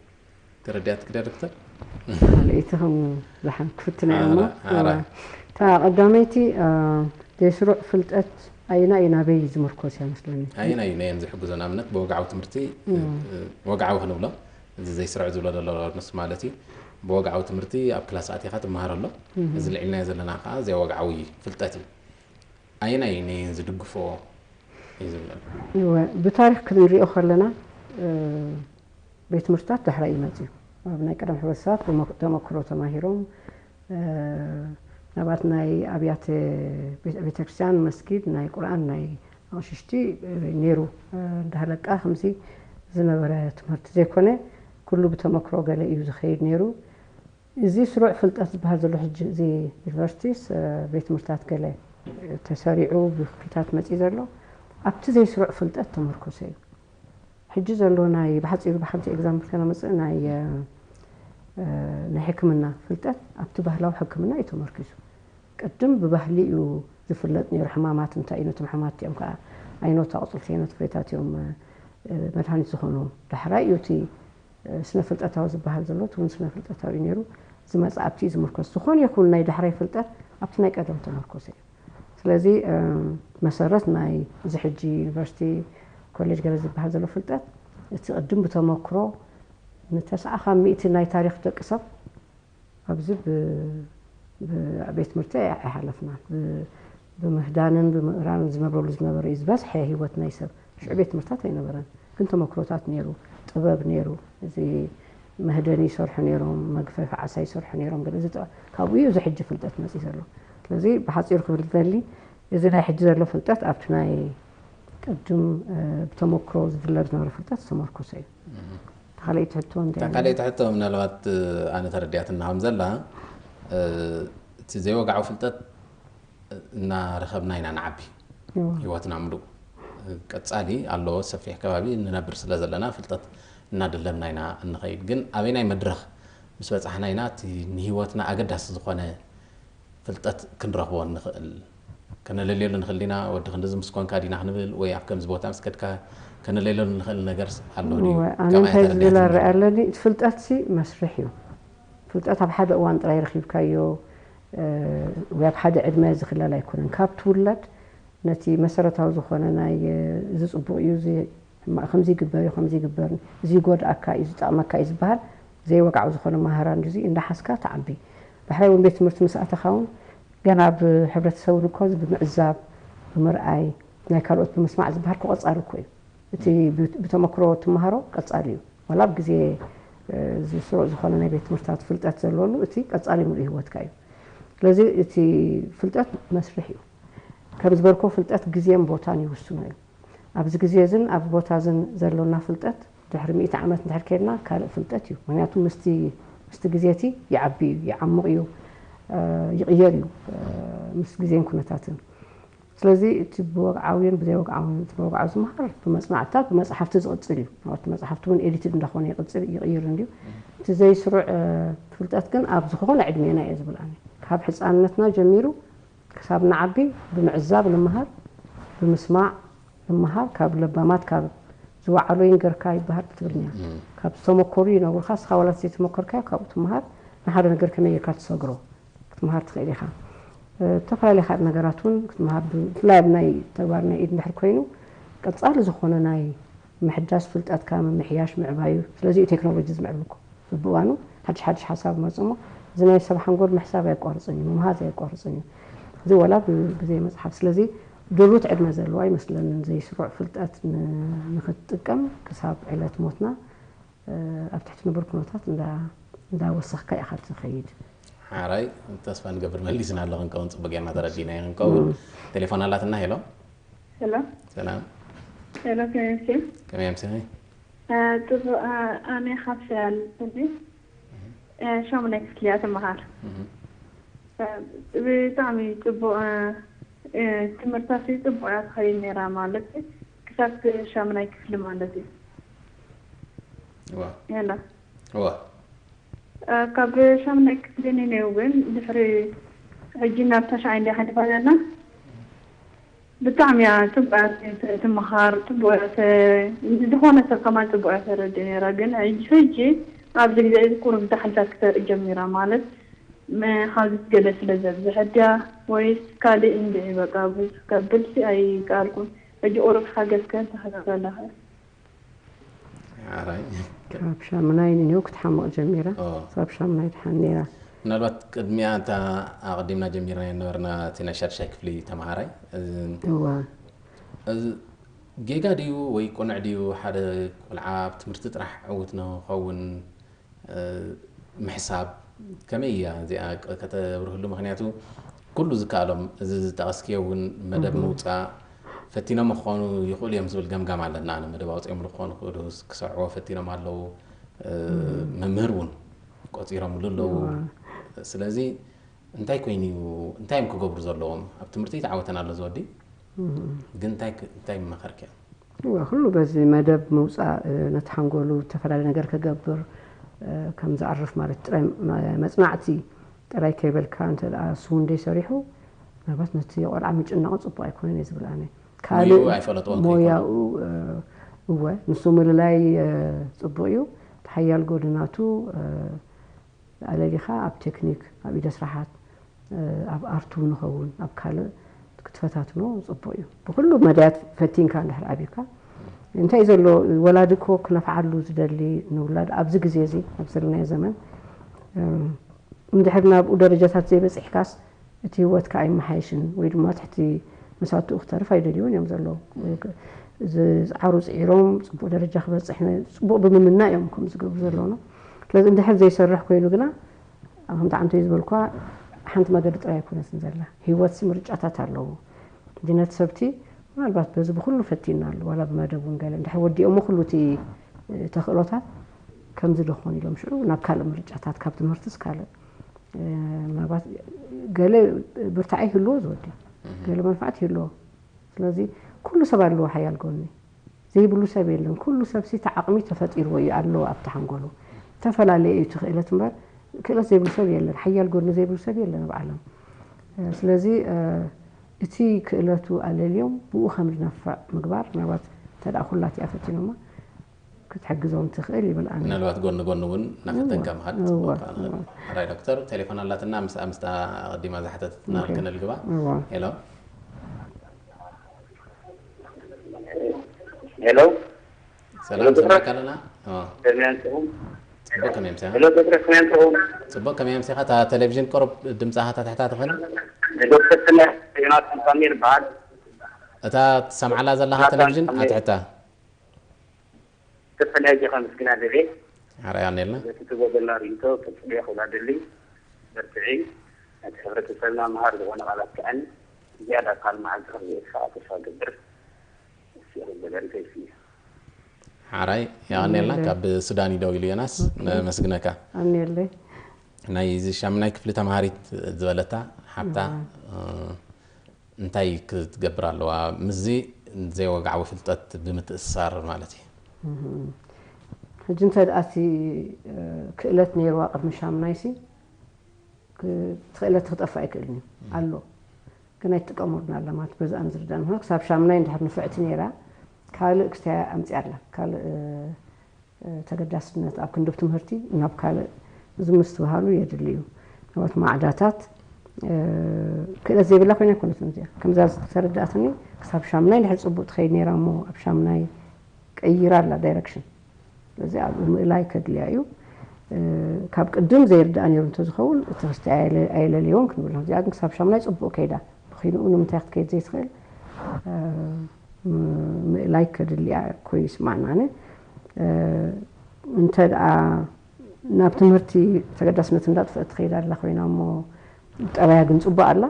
ተረዲኣትኪ ዶ ዶክተር? ካልኣይቲ ከም ዝሓን ክፍትና እሞ እታ ቀዳመይቲ ዘይስሩዕ ፍልጠት ኣይና እዩ ናበይ ዝምርኮስ እያ መስለኒ። ኣይና እዩ ነየን ዝሕግዞ ንኣብነት ብወግዓዊ ትምህርቲ ወግዓዊ ክንብሎ እዚ ዘይስሩዕ ዝብሎ ዘሎ ንሱ ማለት እዩ። ብወግዓዊ ትምህርቲ ኣብ ክላስ ኣቲኻ ትመሃር ኣሎ። እዚ ልዒልናዮ ዘለና ከዓ ዘይወግዓዊ ፍልጠት እዩ። ኣየናይ ነየን ዝድግፎ እዩ ዝብል ዘሎ። ብታሪክ ክንሪኦ ከለና ቤት ትምህርትታት ዳሕራይ እዩ መፅዩ። ኣብ ናይ ቀደም ሕብረተሰባት ተመክሮ ተማሂሮም እ፣ ምናልባት ናይ ኣብያተ ቤተ- ቤተክርስትያን፣ መስጊድ፣ ናይ ቁርኣን፣ ናይ ኣቕሽሽቲ፣ እ፣ ነይሩ። እ፣ እንዳሃለቃ ከምዚ ዝነበረ ትምህርቲ ዘይኮነ፣ ኩሉ ብተመክሮ ገለ እዩ ዝኸይድ ነይሩ። እዚ ስሩዕ ፍልጠት ዝበሃል ዘሎ ሕጂ፣ እዚ ዩኒቨርሲቲስ፣ እ፣ ቤት ትምህርታት ገለ ተሰሪዑ ብክፍልታት መፂኡ ዘሎ፣ ኣብቲ ዘይስሩዕ ፍልጠት ተመርኮሰ እዩ። ሕጂ ዘሎ ናይ፣ ብሓፂሩ ብሓንቲ ኤግዛምፕል ከነመፅእ፣ ናይ፣ እ፣ ናይ ሕክምና ፍልጠት ኣብቲ ባህላዊ ሕክምና እዩ ተመርኪሱ። ቅድም ብባህሊ እዩ ዝፍለጥ ነይሩ፣ ሕማማት እንታይ እዩ፣ ነቶም ሕማማት እቲኦም ከዓ ኣይኖት ኣቑፅልቲ፣ ኣይኖት ፍሬታት እዮም፣ እ፣ መድሃኒት ዝኾኑ። ዳሕራይ እዩ እቲ፣ እ፣ ስነ ፍልጠታዊ ዝበሃል ዘሎ፣ እቲ እውን ስነ ፍልጠታዊ እዩ ነይሩ። ዝመፅእ ኣብቲ እዩ ዝምርኮስ። ዝኾነ ይኹን ናይ ዳሕራይ ፍልጠት ኣብቲ ናይ ቀደም ተመርኮሰ እዩ። ስለዚ፣ እ፣ መሰረት ናይ እዚ ሕጂ ዩኒቨርሲቲ፣ ኮሌጅ ገለ ዝበሃል ዘሎ ፍልጠት፣ እቲ ቅድም ብተመክሮ ንተስዓ ካብ ሚእቲ ናይ ታሪኽ ደቂ ሰብ ኣብዚ ብ-፣ ብ-፣ ኣብ ቤት ትምህርቲ ኣይሓለፍናን። ብ-፣ ብምህዳንን ብምእራንን ዝነብረሉ ዝነበረ እዩ ዝበዝሐ ህይወት ናይ ሰብ። ሽዑ ቤት ትምህርታት ኣይነበረን፣ ግን ተመክሮታት ነይሩ፣ ጥበብ ነይሩ። እዚ መህደኒ ይሰርሑ ነይሮም፣ መግፈፊ ዓሳ ይሰርሑ ነይሮም። ገለ እዚ ጥበብ፣ ካብኡ እዩ እዚ ሕጂ ፍልጠት መፂኡ ዘሎ። ስለዚ ብሓፂሩ ክብል ዝደሊ፣ እዚ ናይ ሕጂ ዘሎ ፍልጠት ኣብቲ ናይ ቅድም፣ እ፣ ብተመክሮ ዝድለብ ዝነበረ ፍልጠት ዝተመርኮሰ እዩ። እታ ካልኣይቲ ሕቶ እንታይ እታ እዩ? ካልኣይቲ ሕቶ ምናልባት፣ እ፣ ኣነ ተረዲኣትና ከም ዘላ፣ እ፣ እቲ ዘይወግዓዊ ፍልጠት እናረኸብና ኢና ንዓቢ። እዎ። ህይወትና ምሉእ ቀጻሊ ኣለዎ። ሰፊሕ ከባቢ ንነብር ስለ ዘለና ፍልጠት እናደለብና ኢና እንኸይድ። ግን ኣበይናይ መድረኽ ምስ በጻሕና ኢና እቲ ንህይወትና ኣገዳሲ ዝኾነ ፍልጠት ክንረኽቦ እንኽእል? ከነለልየሉ ንኽእል ዲና? ወዲ ክንድዚ ምስ ኮንካ ዲና ክንብል፣ ወይ ኣብ ከምዚ ቦታ ምስ ከድካ ከነለልየሉ ንኽእል ነገር ኣሎ ድዩ? እወ፣ ኣነ ከማይ እንታይ ዝብል ተረዲኣትኒ? ኣረኣያ ኣለኒ፣ እቲ ፍልጠትሲ መስርሕ እዩ። ፍልጠት ኣብ ሓደ እዋን ጥራይ ረኺብካዮ፣ እ፣ ወይ ኣብ ሓደ ዕድመ ዝኽለል ኣይኮነን። ካብ ትውለድ ነቲ መሰረታዊ ዝኾነ ናይ፣ እ፣ እዚ ጽቡቕ እዩ፣ እዚ ሕማቕ፣ ከምዚ ይግበር እዩ፣ ከምዚ ይግበር፣ እዚ ይጎድኣካ እዩ፣ ዝጠቕመካ እዩ ዝበሃል ዘይወግዓዊ ዝኾነ መሃራን እዚ እንዳሓዝካ ትዓቢ። ዳሕራይ እውን ቤት ትምህርቲ ምስ ኣተኻ እውን ገና ኣብ ሕብረተሰብ እውን እኮ እዚ ብምዕዛብ፣ ብምርኣይ፣ ናይ ካልኦት ብምስማዕ ዝበሃል እኮ ቀጻሊ እኮ እዩ። እቲ ብ-፣ ብተመክሮ ትመሃሮ ቀጻሊ እዩ። ዋላ ኣብ ግዜ፣ እ፣ እዚ ስሩዕ ዝኾነ ናይ ቤት ትምህርትታት ፍልጠት ዘለወሉ፣ እቲ ቀጻሊ ምሉእ ህይወትካ እዩ። ስለዚ እቲ ፍልጠት መስርሕ እዩ። ከም ዝበልኮ ፍልጠት ግዜን ቦታን ይውስኖ እዩ። ኣብዚ ግዜ እዝን ኣብ ቦታ እዝን ዘሎና ፍልጠት ድሕሪ ሚእቲ ዓመት እንድሕር ከይድና ካልእ ፍልጠት እዩ። ምክንያቱ ምስቲ፣ ምስቲ ግዜ እቲ ይዓቢ እዩ፣ ይዓሙቕ እዩ፣ እ፣ ይቕየር እዩ፣ እ፣ ምስ ግዜን ኩነታትን። ስለዚ እቲ ብወግዓዊን ብዘይወግዓዊን፣ እቲ ብወግዓዊ ዝመሃር ብመጽናዕትታት፣ ብመጽሓፍቲ ዝቕጽል እዩ። እቲ መጽሓፍቲ እውን ኤዲትድ እንዳኾነ ይቕጽል፣ ይቕይር እንድዩ። እቲ ዘይስሩዕ፣ እ፣ ፍልጠት ግን ኣብ ዝኾነ ዕድሜና እየ ዝብል ኣነ። ካብ ሕጻንነትና ጀሚሩ ክሳብ ንዓቢ ብምዕዛብ ንምሃር፣ ብምስማዕ ንምሃር፣ ካብ ለባማት፣ ካብ ዝወዓሎ ይንገርካ ይበሃል ብትግርኛ። እም። ካብ ዝተመኮሩ ይነግሩኻ፣ ንስኻ ዋላ ዘይተመኮርካዮ ካብኡ ትምሃር። ንሓደ ነገር ከመይ ጌርካ ትሰግሮ ክትምሃር ትኽእል ኢኻ። እ፣ ዝተፈላለዩ ካልእ ነገራት እውን ክትምሃር፣ ብፍላይ ኣብ ናይ ተግባር ናይ ኢድ እንድሕር ኮይኑ፣ ቀጻሊ ዝኾነ ናይ ምሕዳስ ፍልጠትካ ምምሕያሽ ምዕባዩ። ስለዚ እዩ ቴክኖሎጂ ዝምዕብል እኮ። በብእዋኑ ሓድሽ ሓድሽ ሓሳብ መጽእ እሞ፣ እዚ ናይ ሰብ ሓንጎል ምሕሳብ ኣየቋርጽን እዩ፣ ምምሃዝ ኣየቋርጽን እዩ። እዚ ወላ ብ-፣ ብዘይ መጽሓፍ። ስለዚ ድሩት ዕድመ ዘለዎ ኣይመስለንን ዘይስሩዕ ፍልጠት ን-፣ ንኽትጥቀም ክሳብ ዕለት ሞትና፣ እ፣ ኣብ ትሕቲ ንቡር ኩነታት እንዳ-፣ እንዳወሰኽካ ኢኻ ትኸይድ። ሓራይ፣ ተስፋ ንገብር መሊስና ኣሎ ክንከውን፣ ጽቡቅ ጌርና ተረዲእና ክንከውን። እም። ቴሌፎን ኣላትና። ሄሎ። ሄሎ። ሰላም። ሄሎ፣ ከመይ ኣምሲኺ? ከመይ ኣምሲኺ? እ፣ ጽቡቅ፣ እ፣ ኣነ ካብ ሰያል እየ። እ፣ ሻሙናይ ክፍሊ እያ ትመሃር። እህ። እ፣ ብጣዕሚ ጽቡቅ፣ እ፣ እ፣ ትምህርታሲ ጽቡቅ እያ ትኸይድ ነይራ ማለት እዩ። ክሳብ ሻሙናይ ክፍሊ ማለት እዩ። እዋ። ሄሎ። እዋ። እ፣ ካብ ሻሙናይ ክፍሊ ንኔው ግን ድሕሪ ሕጂ ናብ ታሽዓይ እንድያ ሓሊፋ ዘላ። ብጣዕሚ እያ ጽቡቅ እያ ተ-፣ ትመሃር፣ ጽቡቅ እያ ተ-፣ ዝኾነ ሰብ ከማን ጽቡቅ እያ ተረድእ ነይራ። ግን ሕጂ፣ ሕጂ ኣብዚ ግዜ እዚ ቁሩብ ዛሕልታት ክተርኢ ጀሚራ። ማለት፣ መ-፣ ሓገዝ ገለ ስለ ዘብዝሐ ድያ ወይስ ካልእ እንድዒ? በቃ፣ ብዙሕ ከብልሲ ኣይከኣልኩን። ሕጂ ቁሩብ ሓገዝ ከ እንታይ ክገብረላ እኽእል? ሓራይ። ካብ ሻሙናይ ንኔው ክትሓምቕ ጀሚራ። ኦ። ካብ ሻሙናይ ድሓን ነይራ። ምናልባት ቅድሚያ እታ ኣቐዲምና ጀሚርናዮ ነበርና፣ እቲ ናይ ሻድሻይ ክፍሊ ተምሃራይ። እዚ፣ እዋ። እዚ ጌጋ ድዩ ወይ ቅኑዕ ድዩ? ሓደ ቆልዓ ኣብ ትምህርቲ ጥራሕ ዕዉት ንኸውን፣ እ፣ ምሕሳብ፣ ከመይ እያ እዚኣ ቅ- ከተብርህሉ? ምክንያቱ ኩሉ ዝከኣሎም፣ እዚ ዝጠቐስክዮ እውን መደብ ምውፃእ ፈቲኖም ክኾኑ ይኽእሉ እዮም ዝብል ገምጋም ኣለና። ኣነ መደብ ኣውፂኦምሉ ክኾኑ ይኽእሉ፣ ክሰርዕዎ ፈቲኖም ኣለዉ። እ፣ መምህር እውን ቆፂሮምሉ ኣለዉ። ስለዚ እንታይ ኮይኑ እዩ፣ እንታይ እዮም ክገብሩ ዘለዎም? ኣብ ትምህርቲ ተዓወተን ኣሎ ዝወዲ፣ ግን እንታይ ክ- እንታይ ምመኸርክያ? እወ፣ ኩሉ በዚ መደብ ምውፃእ፣ እ፣ ነቲ ሓንጎሉ ዝተፈላለዩ ነገር ክገብር፣ እ፣ ከም ዝዓርፍ ማለት ጥራይ መ- መፅናዕቲ ጥራይ ከይበልካ እንተ ደኣ እሱ እውን ደይሰሪሑ፣ ምናልባት ነቲ ቆልዓ ምጭናቑ ፅቡቅ ኣይኮነን እየ ዝብል ኣነ። ካልእ ሞያኡ ኣይፈለጥዎን ከይኮነ። ሞያኡ፣ እ፣ እወ፣ ንሱ ምልላይ፣ እ፣ ፅቡቅ እዩ። እቲ ሓያል ጎድናቱ፣ እ፣ ኣለሊኻ ኣብ ቴክኒክ፣ ኣብ ኢደ ስራሓት፣ እ፣ ኣብ ኣርቱ ንኸውን ኣብ ካልእ ክትፈታትኖ ፅቡቅ እዩ። ብኩሉ መዳያት ፈቲንካ እንድሕር ኣብዩካ እንታይ እዩ ዘሎ? ወላዲ እኮ ክነፍዓሉ ዝደሊ ንውላድ ኣብዚ ግዜ እዚ ኣብ ዘለናዮ ዘመን፣ እ፣ እንድሕር ናብኡ ደረጃታት ዘይበፂሕካስ እቲ ህይወትካ ኣይመሓየሽን ወይ ድማ ትሕቲ መሳትኡ ክተርፍ ኣይደልዩን እዮም ዘለዉ። ዝፅዓሩ ፅዒሮም ፅቡቅ ደረጃ ክበፅሕ ነ- ፅቡቅ ብምምና እዮም ከም ዝገብሩ ዘለውና። ስለዚ እንድሕር ዘይሰርሕ ኮይኑ ግና ከምቲ ዓንተይ ዝበልኳ ሓንቲ መገዲ ጥራይ ኣይኮነትን ዘላ። ህይወትሲ ምርጫታት ኣለዎ። ሕጂ ነቲ ሰብቲ ምናልባት በዚ ብኩሉ ፈቲና ኣሎ ዋላ ብመደብ እውን ገለ እንድሕር ወዲኦሞ ኩሉ እቲ ተኽእሎታት ከምዚ ዶ ክኾን ኢሎም ሽዑ ናብ ካልእ ምርጫታት ካብ ትምህርትስ ካልእ ምናልባት ገለ ብርታዐ ይህልዎ ዝወዲ ገለ መንፋዓት ይህልዎ። ስለዚ ኩሉ ሰብ ኣለዎ ሓያል ጎኒ። ዘይብሉ ሰብ የለን። ኩሉ ሰብ ሲ እቲ ዓቕሚ ተፈጢርዎ እዩ ኣለዎ ኣብቲ ሓንጎሉ። ዝተፈላለየ እዩ እቲ ክእለት እምበር ክእለት ዘይብሉ ሰብ የለን። ሓያል ጎኒ ዘይብሉ ሰብ የለን ኣብ ዓለም። ስለዚ እቲ ክእለቱ ኣለልዮም ብኡ ከም ዝነፍዕ ምግባር ምናልባት እንተ ደኣ ኩላቲኣ ፈቲኖማ ክትሕግዞም ትኽእል ይብል ኣነ። ምናልባት ጎኒ ጎኒ እውን እናፈተንካ ምኻድ እወ፣ ጽቡቕ ይኽእል። እወ። ሕራይ ዶክተር፣ ቴሌፎን ኣላትና፣ ምስኣ ምስታ ኣቐዲማ ዝሓተተትና ኦኬ። ክንልግባ። እወ። ሄሎ። ሄሎ። ሰላም፣ ዶክተር። ሰማዕካ ኣለና። እወ። ከመይ ኣምሲኹም? ጽቡቕ፣ ከመይ ኣምሲኻ? ሄሎ፣ ዶክተር፣ ከመይ ኣምሲኹም? ጽቡቕ፣ ከመይ ኣምሲኻ? እታ ቴሌቪዥን ቁሩብ ድምጻኻ ታሕታ ትኾን? ዶክተር፣ ከመይ ዮናታን ሳሚር ይበሃል። እታ ትሰምዓላ ዘለኻ ዮናታን ቴሌቪዥን ሳሚር። ኣትሕታ። ዝተፈላለየ ዜኻ ምስግና ደልየ። ሓራይ ኣኔልና። በቲ ትህቦ ዘላ ርእይቶ፣ ተጽብዮ ክብላ ደሊ። በርትዒ። ነቲ ሕብረተሰብና መሃር ዝኾነ ቃላት ከኣኒ ዝያዳ ኣካል መዓልቲ ክርእየት ከኣ ተስፋ ገብር። እስኺ ክበለኒ ተስፍየ። ሓራይ፣ የቐኔልና። ኣሜን። ካብ ሱዳን እዩ ደው ኢሉ ዮናስ፣ ኦኬ። ነመስግነካ። ኣሜንለይ። ናይ እዚ ሻምናይ ክፍሊ ተምሃሪት ዝበለታ ሓብታ፣ ኣዎ። እ፣ እንታይ ክትገብር ኣለዋ? ምስዚ ዘይወግዓዊ ፍልጠት ብምትእስሳር ማለት እዩ። እህ። ሕጂ እንተ ደኣ እቲ፣ እ፣ ክእለት ነይርዋ ቅድሚ ሻምናይሲ፣ ክ-፣ እቲ ክእለት ክጠፍእ ኣይክእልን እዩ። ኣሎ። ግን ኣይትጥቀመሉን ኣላ ማለት በዚ ኣነ ዝርዳእ። ምኽንያቱ ክሳብ ሻምናይ እንድሕር ንፍዕቲ ነይራ፣ ካልእ ክስታይ ኣምጺኣ ኣላ። ካልእ፣ እ፣ እ፣ ተገዳስነት ኣብ ክንዲ ትምህርቲ ናብ ካልእ እዚ ምስትብሃሉ የድሊ እዩ። ናብቲ ማዕዳታት፣ እ፣ ክእለት ዘይብላ ኮይና ኣይኮነትን እዚኣ። ከምዛ ዝተረዳእትኒ ክሳብ ሻምናይ እንድሕር ጽቡቅ ትኸይድ ነይራ እሞ ኣብ ሻምናይ ቀይራ ኣላ ዳይረክሽን። ስለዚ ኣብኡ ምእላይ ከድልያ እዩ። እ፣ ካብ ቅድም ዘይርዳእ ነይሩ እንተዝኸውን እቲ ክስታይ ኣየለ-፣ ኣየለልዮን ክንብል ኢና። እዚኣ ግን ክሳብ ሻምናይ ጽቡቅ ከይዳ። ብኺንኡ ንምንታይ ክትከይድ ዘይትኽእል? እ፣ ም-፣ ምእላይ ከድልያ ኮይኑ ይስማዕና ኣነ። እ፣ እንተ ደኣ ናብ ትምህርቲ ተገዳስነት እንዳጥፍአት ትኸይድ ኣላ ኮይና እሞ ጠባያ ግን ጽቡቅ ኣላ።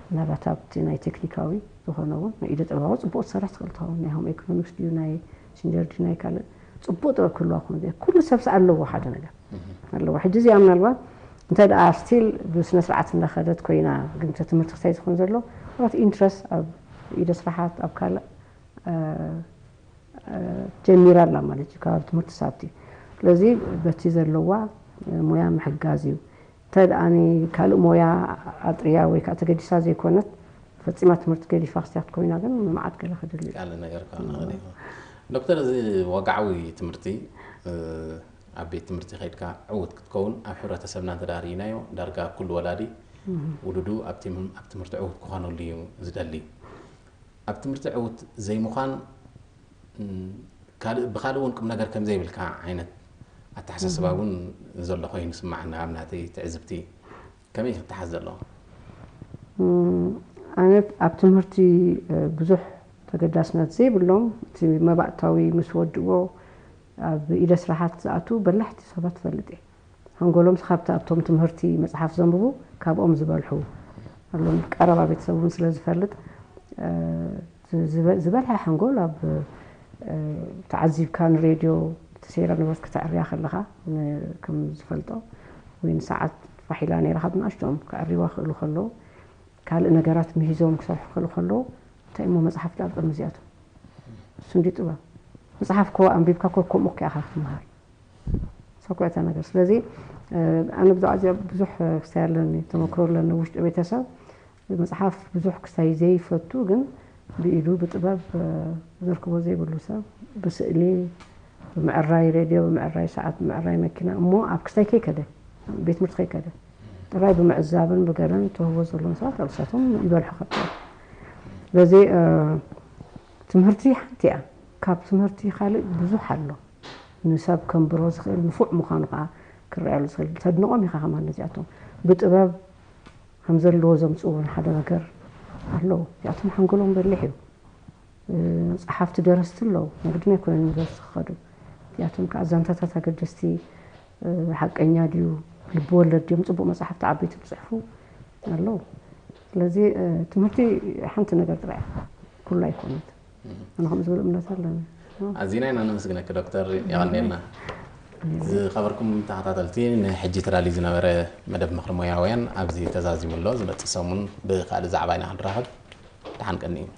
ምናልባት ኣብቲ ናይ ቴክኒካዊ ዝኾነ እውን ናይ ኢደ ጥበባዊ ጽቡቅ ትሰርሕ ትኽእል ትኸውን። ናይ ሆም ኢኮኖሚክስ ድዩ፣ ናይ ሲንጀር ድዩ፣ ናይ ካልእ ጽቡቅ ጥበብ ክህልዋ ክኾን። ኩሉ ሰብስ ኣለዎ ሓደ ነገር። ኣለዎ። ሕጂ እዚኣ ምናልባት እንተ ደኣ ስቲል ብስነ ስርዓት እንዳኸደት ኮይና፣ ግን እቲ ትምህርቲ ክሳይ ዝኾን ዘሎ፣ ምናልባት ኢንትረስት ኣብ ኢደ ስራሓት፣ ኣብ ካልእ፣ እ፣ እ፣ ጀሚራ ኣላ ማለት እዩ፣ ካብ ትምህርቲ ሳብቲ። ስለዚ በቲ ዘለዋ፣ እ፣ ሞያ ምሕጋዝ እዩ። እንተ ደኣ ኒ ካልእ ሞያ ኣጥርያ ወይ ከዓ ተገዲሳ ዘይኮነት፣ ፈጺማ ትምህርቲ ገዲፋ ክስቲያት ኮይና ግን መዓት ገለ ክድሊ እዩ። ካልእ ነገር ከዓ ንኽእል እዩ። ዶክተር፣ እዚ ወግዓዊ ትምህርቲ፣ እ፣ ኣብ ቤት ትምህርቲ ከይድካ ዕዉት ክትከውን፣ ኣብ ሕብረተሰብና እንተ ደኣ ርኢናዮ፣ ዳርጋ ኩሉ ወላዲ ውሉዱ ኣብ ትም-፣ ኣብ ትምህርቲ ዕዉት ክኾነሉ እዩ ዝደሊ። ኣብ ትምህርቲ ዕዉት ዘይምዃን፣ ም፣ ካልእ፣ ብኻልእ እውን ቁም ነገር ከም ዘይብልካ ዓይነት ኣተሓሳስባ እውን ዘሎ ኮይኑ ይስምዓኒ፣ ኣብ ናተይ ትዕዝብቲ። ከመይ እዩ ክተሓዝ ዘለዎ? ም፣ ኣነ ኣብ ትምህርቲ፣ እ፣ ብዙሕ ተገዳስነት ዘይብሎም፣ እቲ መባእታዊ ምስ ወድእዎ ኣብ ኢደ ስራሓት ዝኣትዉ በላሕቲ ሰባት እፈልጥ እየ። ሓንጎሎም ካብቲ ኣብቶም ትምህርቲ መጽሓፍ ዘንብቡ ካብኦም ዝበልሑ ኣሎም። ቀረባ ቤተሰብ እውን ስለ ዝፈልጥ ዝበልሐ ሓንጎል ኣብ ተዓዚብካ ንሬድዮ ተሰይራ ንብረት ክተዕርያ ከለኻ ከም ዝፈልጦ ወይ ንሰዓት ፋሒላ ነይራ ካብ ንኣሽቶም ክዕርዋ ክእሉ ከለዉ ካልእ ነገራት ምሂዞም ክሰርሑ ክእሉ ከለዉ እንታይ እሞ መፅሓፍ ዳኣ ቅድሚ እዚኣቶም እሱ እንዲ ጥበብ መፅሓፍ ኮ ኣንቢብካ ኮ ከምኡ ኪኣኻ ክትምሃር ሰኩዕታ ነገር ስለዚ ኣነ ብዛዕባ እዚኣ ብዙሕ ክስታይ ኣለኒ ተመክሮ ኣለኒ ውሽጢ ቤተሰብ መፅሓፍ ብዙሕ ክስታይ ዘይፈቱ ግን ብኢዱ ብጥበብ ዘርክቦ ዘይብሉ ሰብ ብስእሊ ብምዕራይ ሬድዮ ብምዕራይ ሰዓት ብምዕራይ መኪና እሞ ኣብ ክስታይ ከይከደ ቤት ትምህርቲ ከይከደ ጥራይ ብምዕዛብን ብገለን ተውህቦ ዘለዎም ሰባት ኣብሳቶም ይበልሑ ከብቶ ስለዚ ትምህርቲ ሓንቲ እያ ካብ ትምህርቲ ካልእ ብዙሕ ኣሎ ንሰብ ከንብሮ ዝኽእል ንፉዕ ምዃኑ ከዓ ክረኣሉ ዝኽእል ተድንቖም ኢኻ ከማን ነዚኣቶም ብጥበብ ከም ዘለዎ ዘምፅኡ እውን ሓደ ነገር ኣለዉ እዚኣቶም ሓንጎሎም በሊሕ እዩ ፀሓፍቲ ደረስቲ ኣለዉ ንግድን ኣይኮነ ዩኒቨርስቲ ክኸዱ እዚኣቶም ከዓ ዛንታታት ኣገደስቲ ሓቀኛ ድዩ ልቢ ወለድ ድዮም ፅቡቅ መፅሓፍቲ ዓበይቲ ዝፅሕፉ ኣለዉ ስለዚ ትምህርቲ ሓንቲ ነገር ጥራይ ኩሉ ኣይኮነት ኣነ ከም ዝብል እምነት ኣለኒ ኣዚና ኢና ነመስግነኪ ዶክተር የቐንየልና ዝኸበርኩም ተኸታተልቲ ንሕጂ ተዳልዩ ዝነበረ መደብ ምኽሪ ሞያውያን ኣብዚ ተዛዚሙ ኣሎ ዝመፅእ ሰሙን ብካልእ ዛዕባ ኢና ክንራኸብ ደሓን ቀኒ እዩ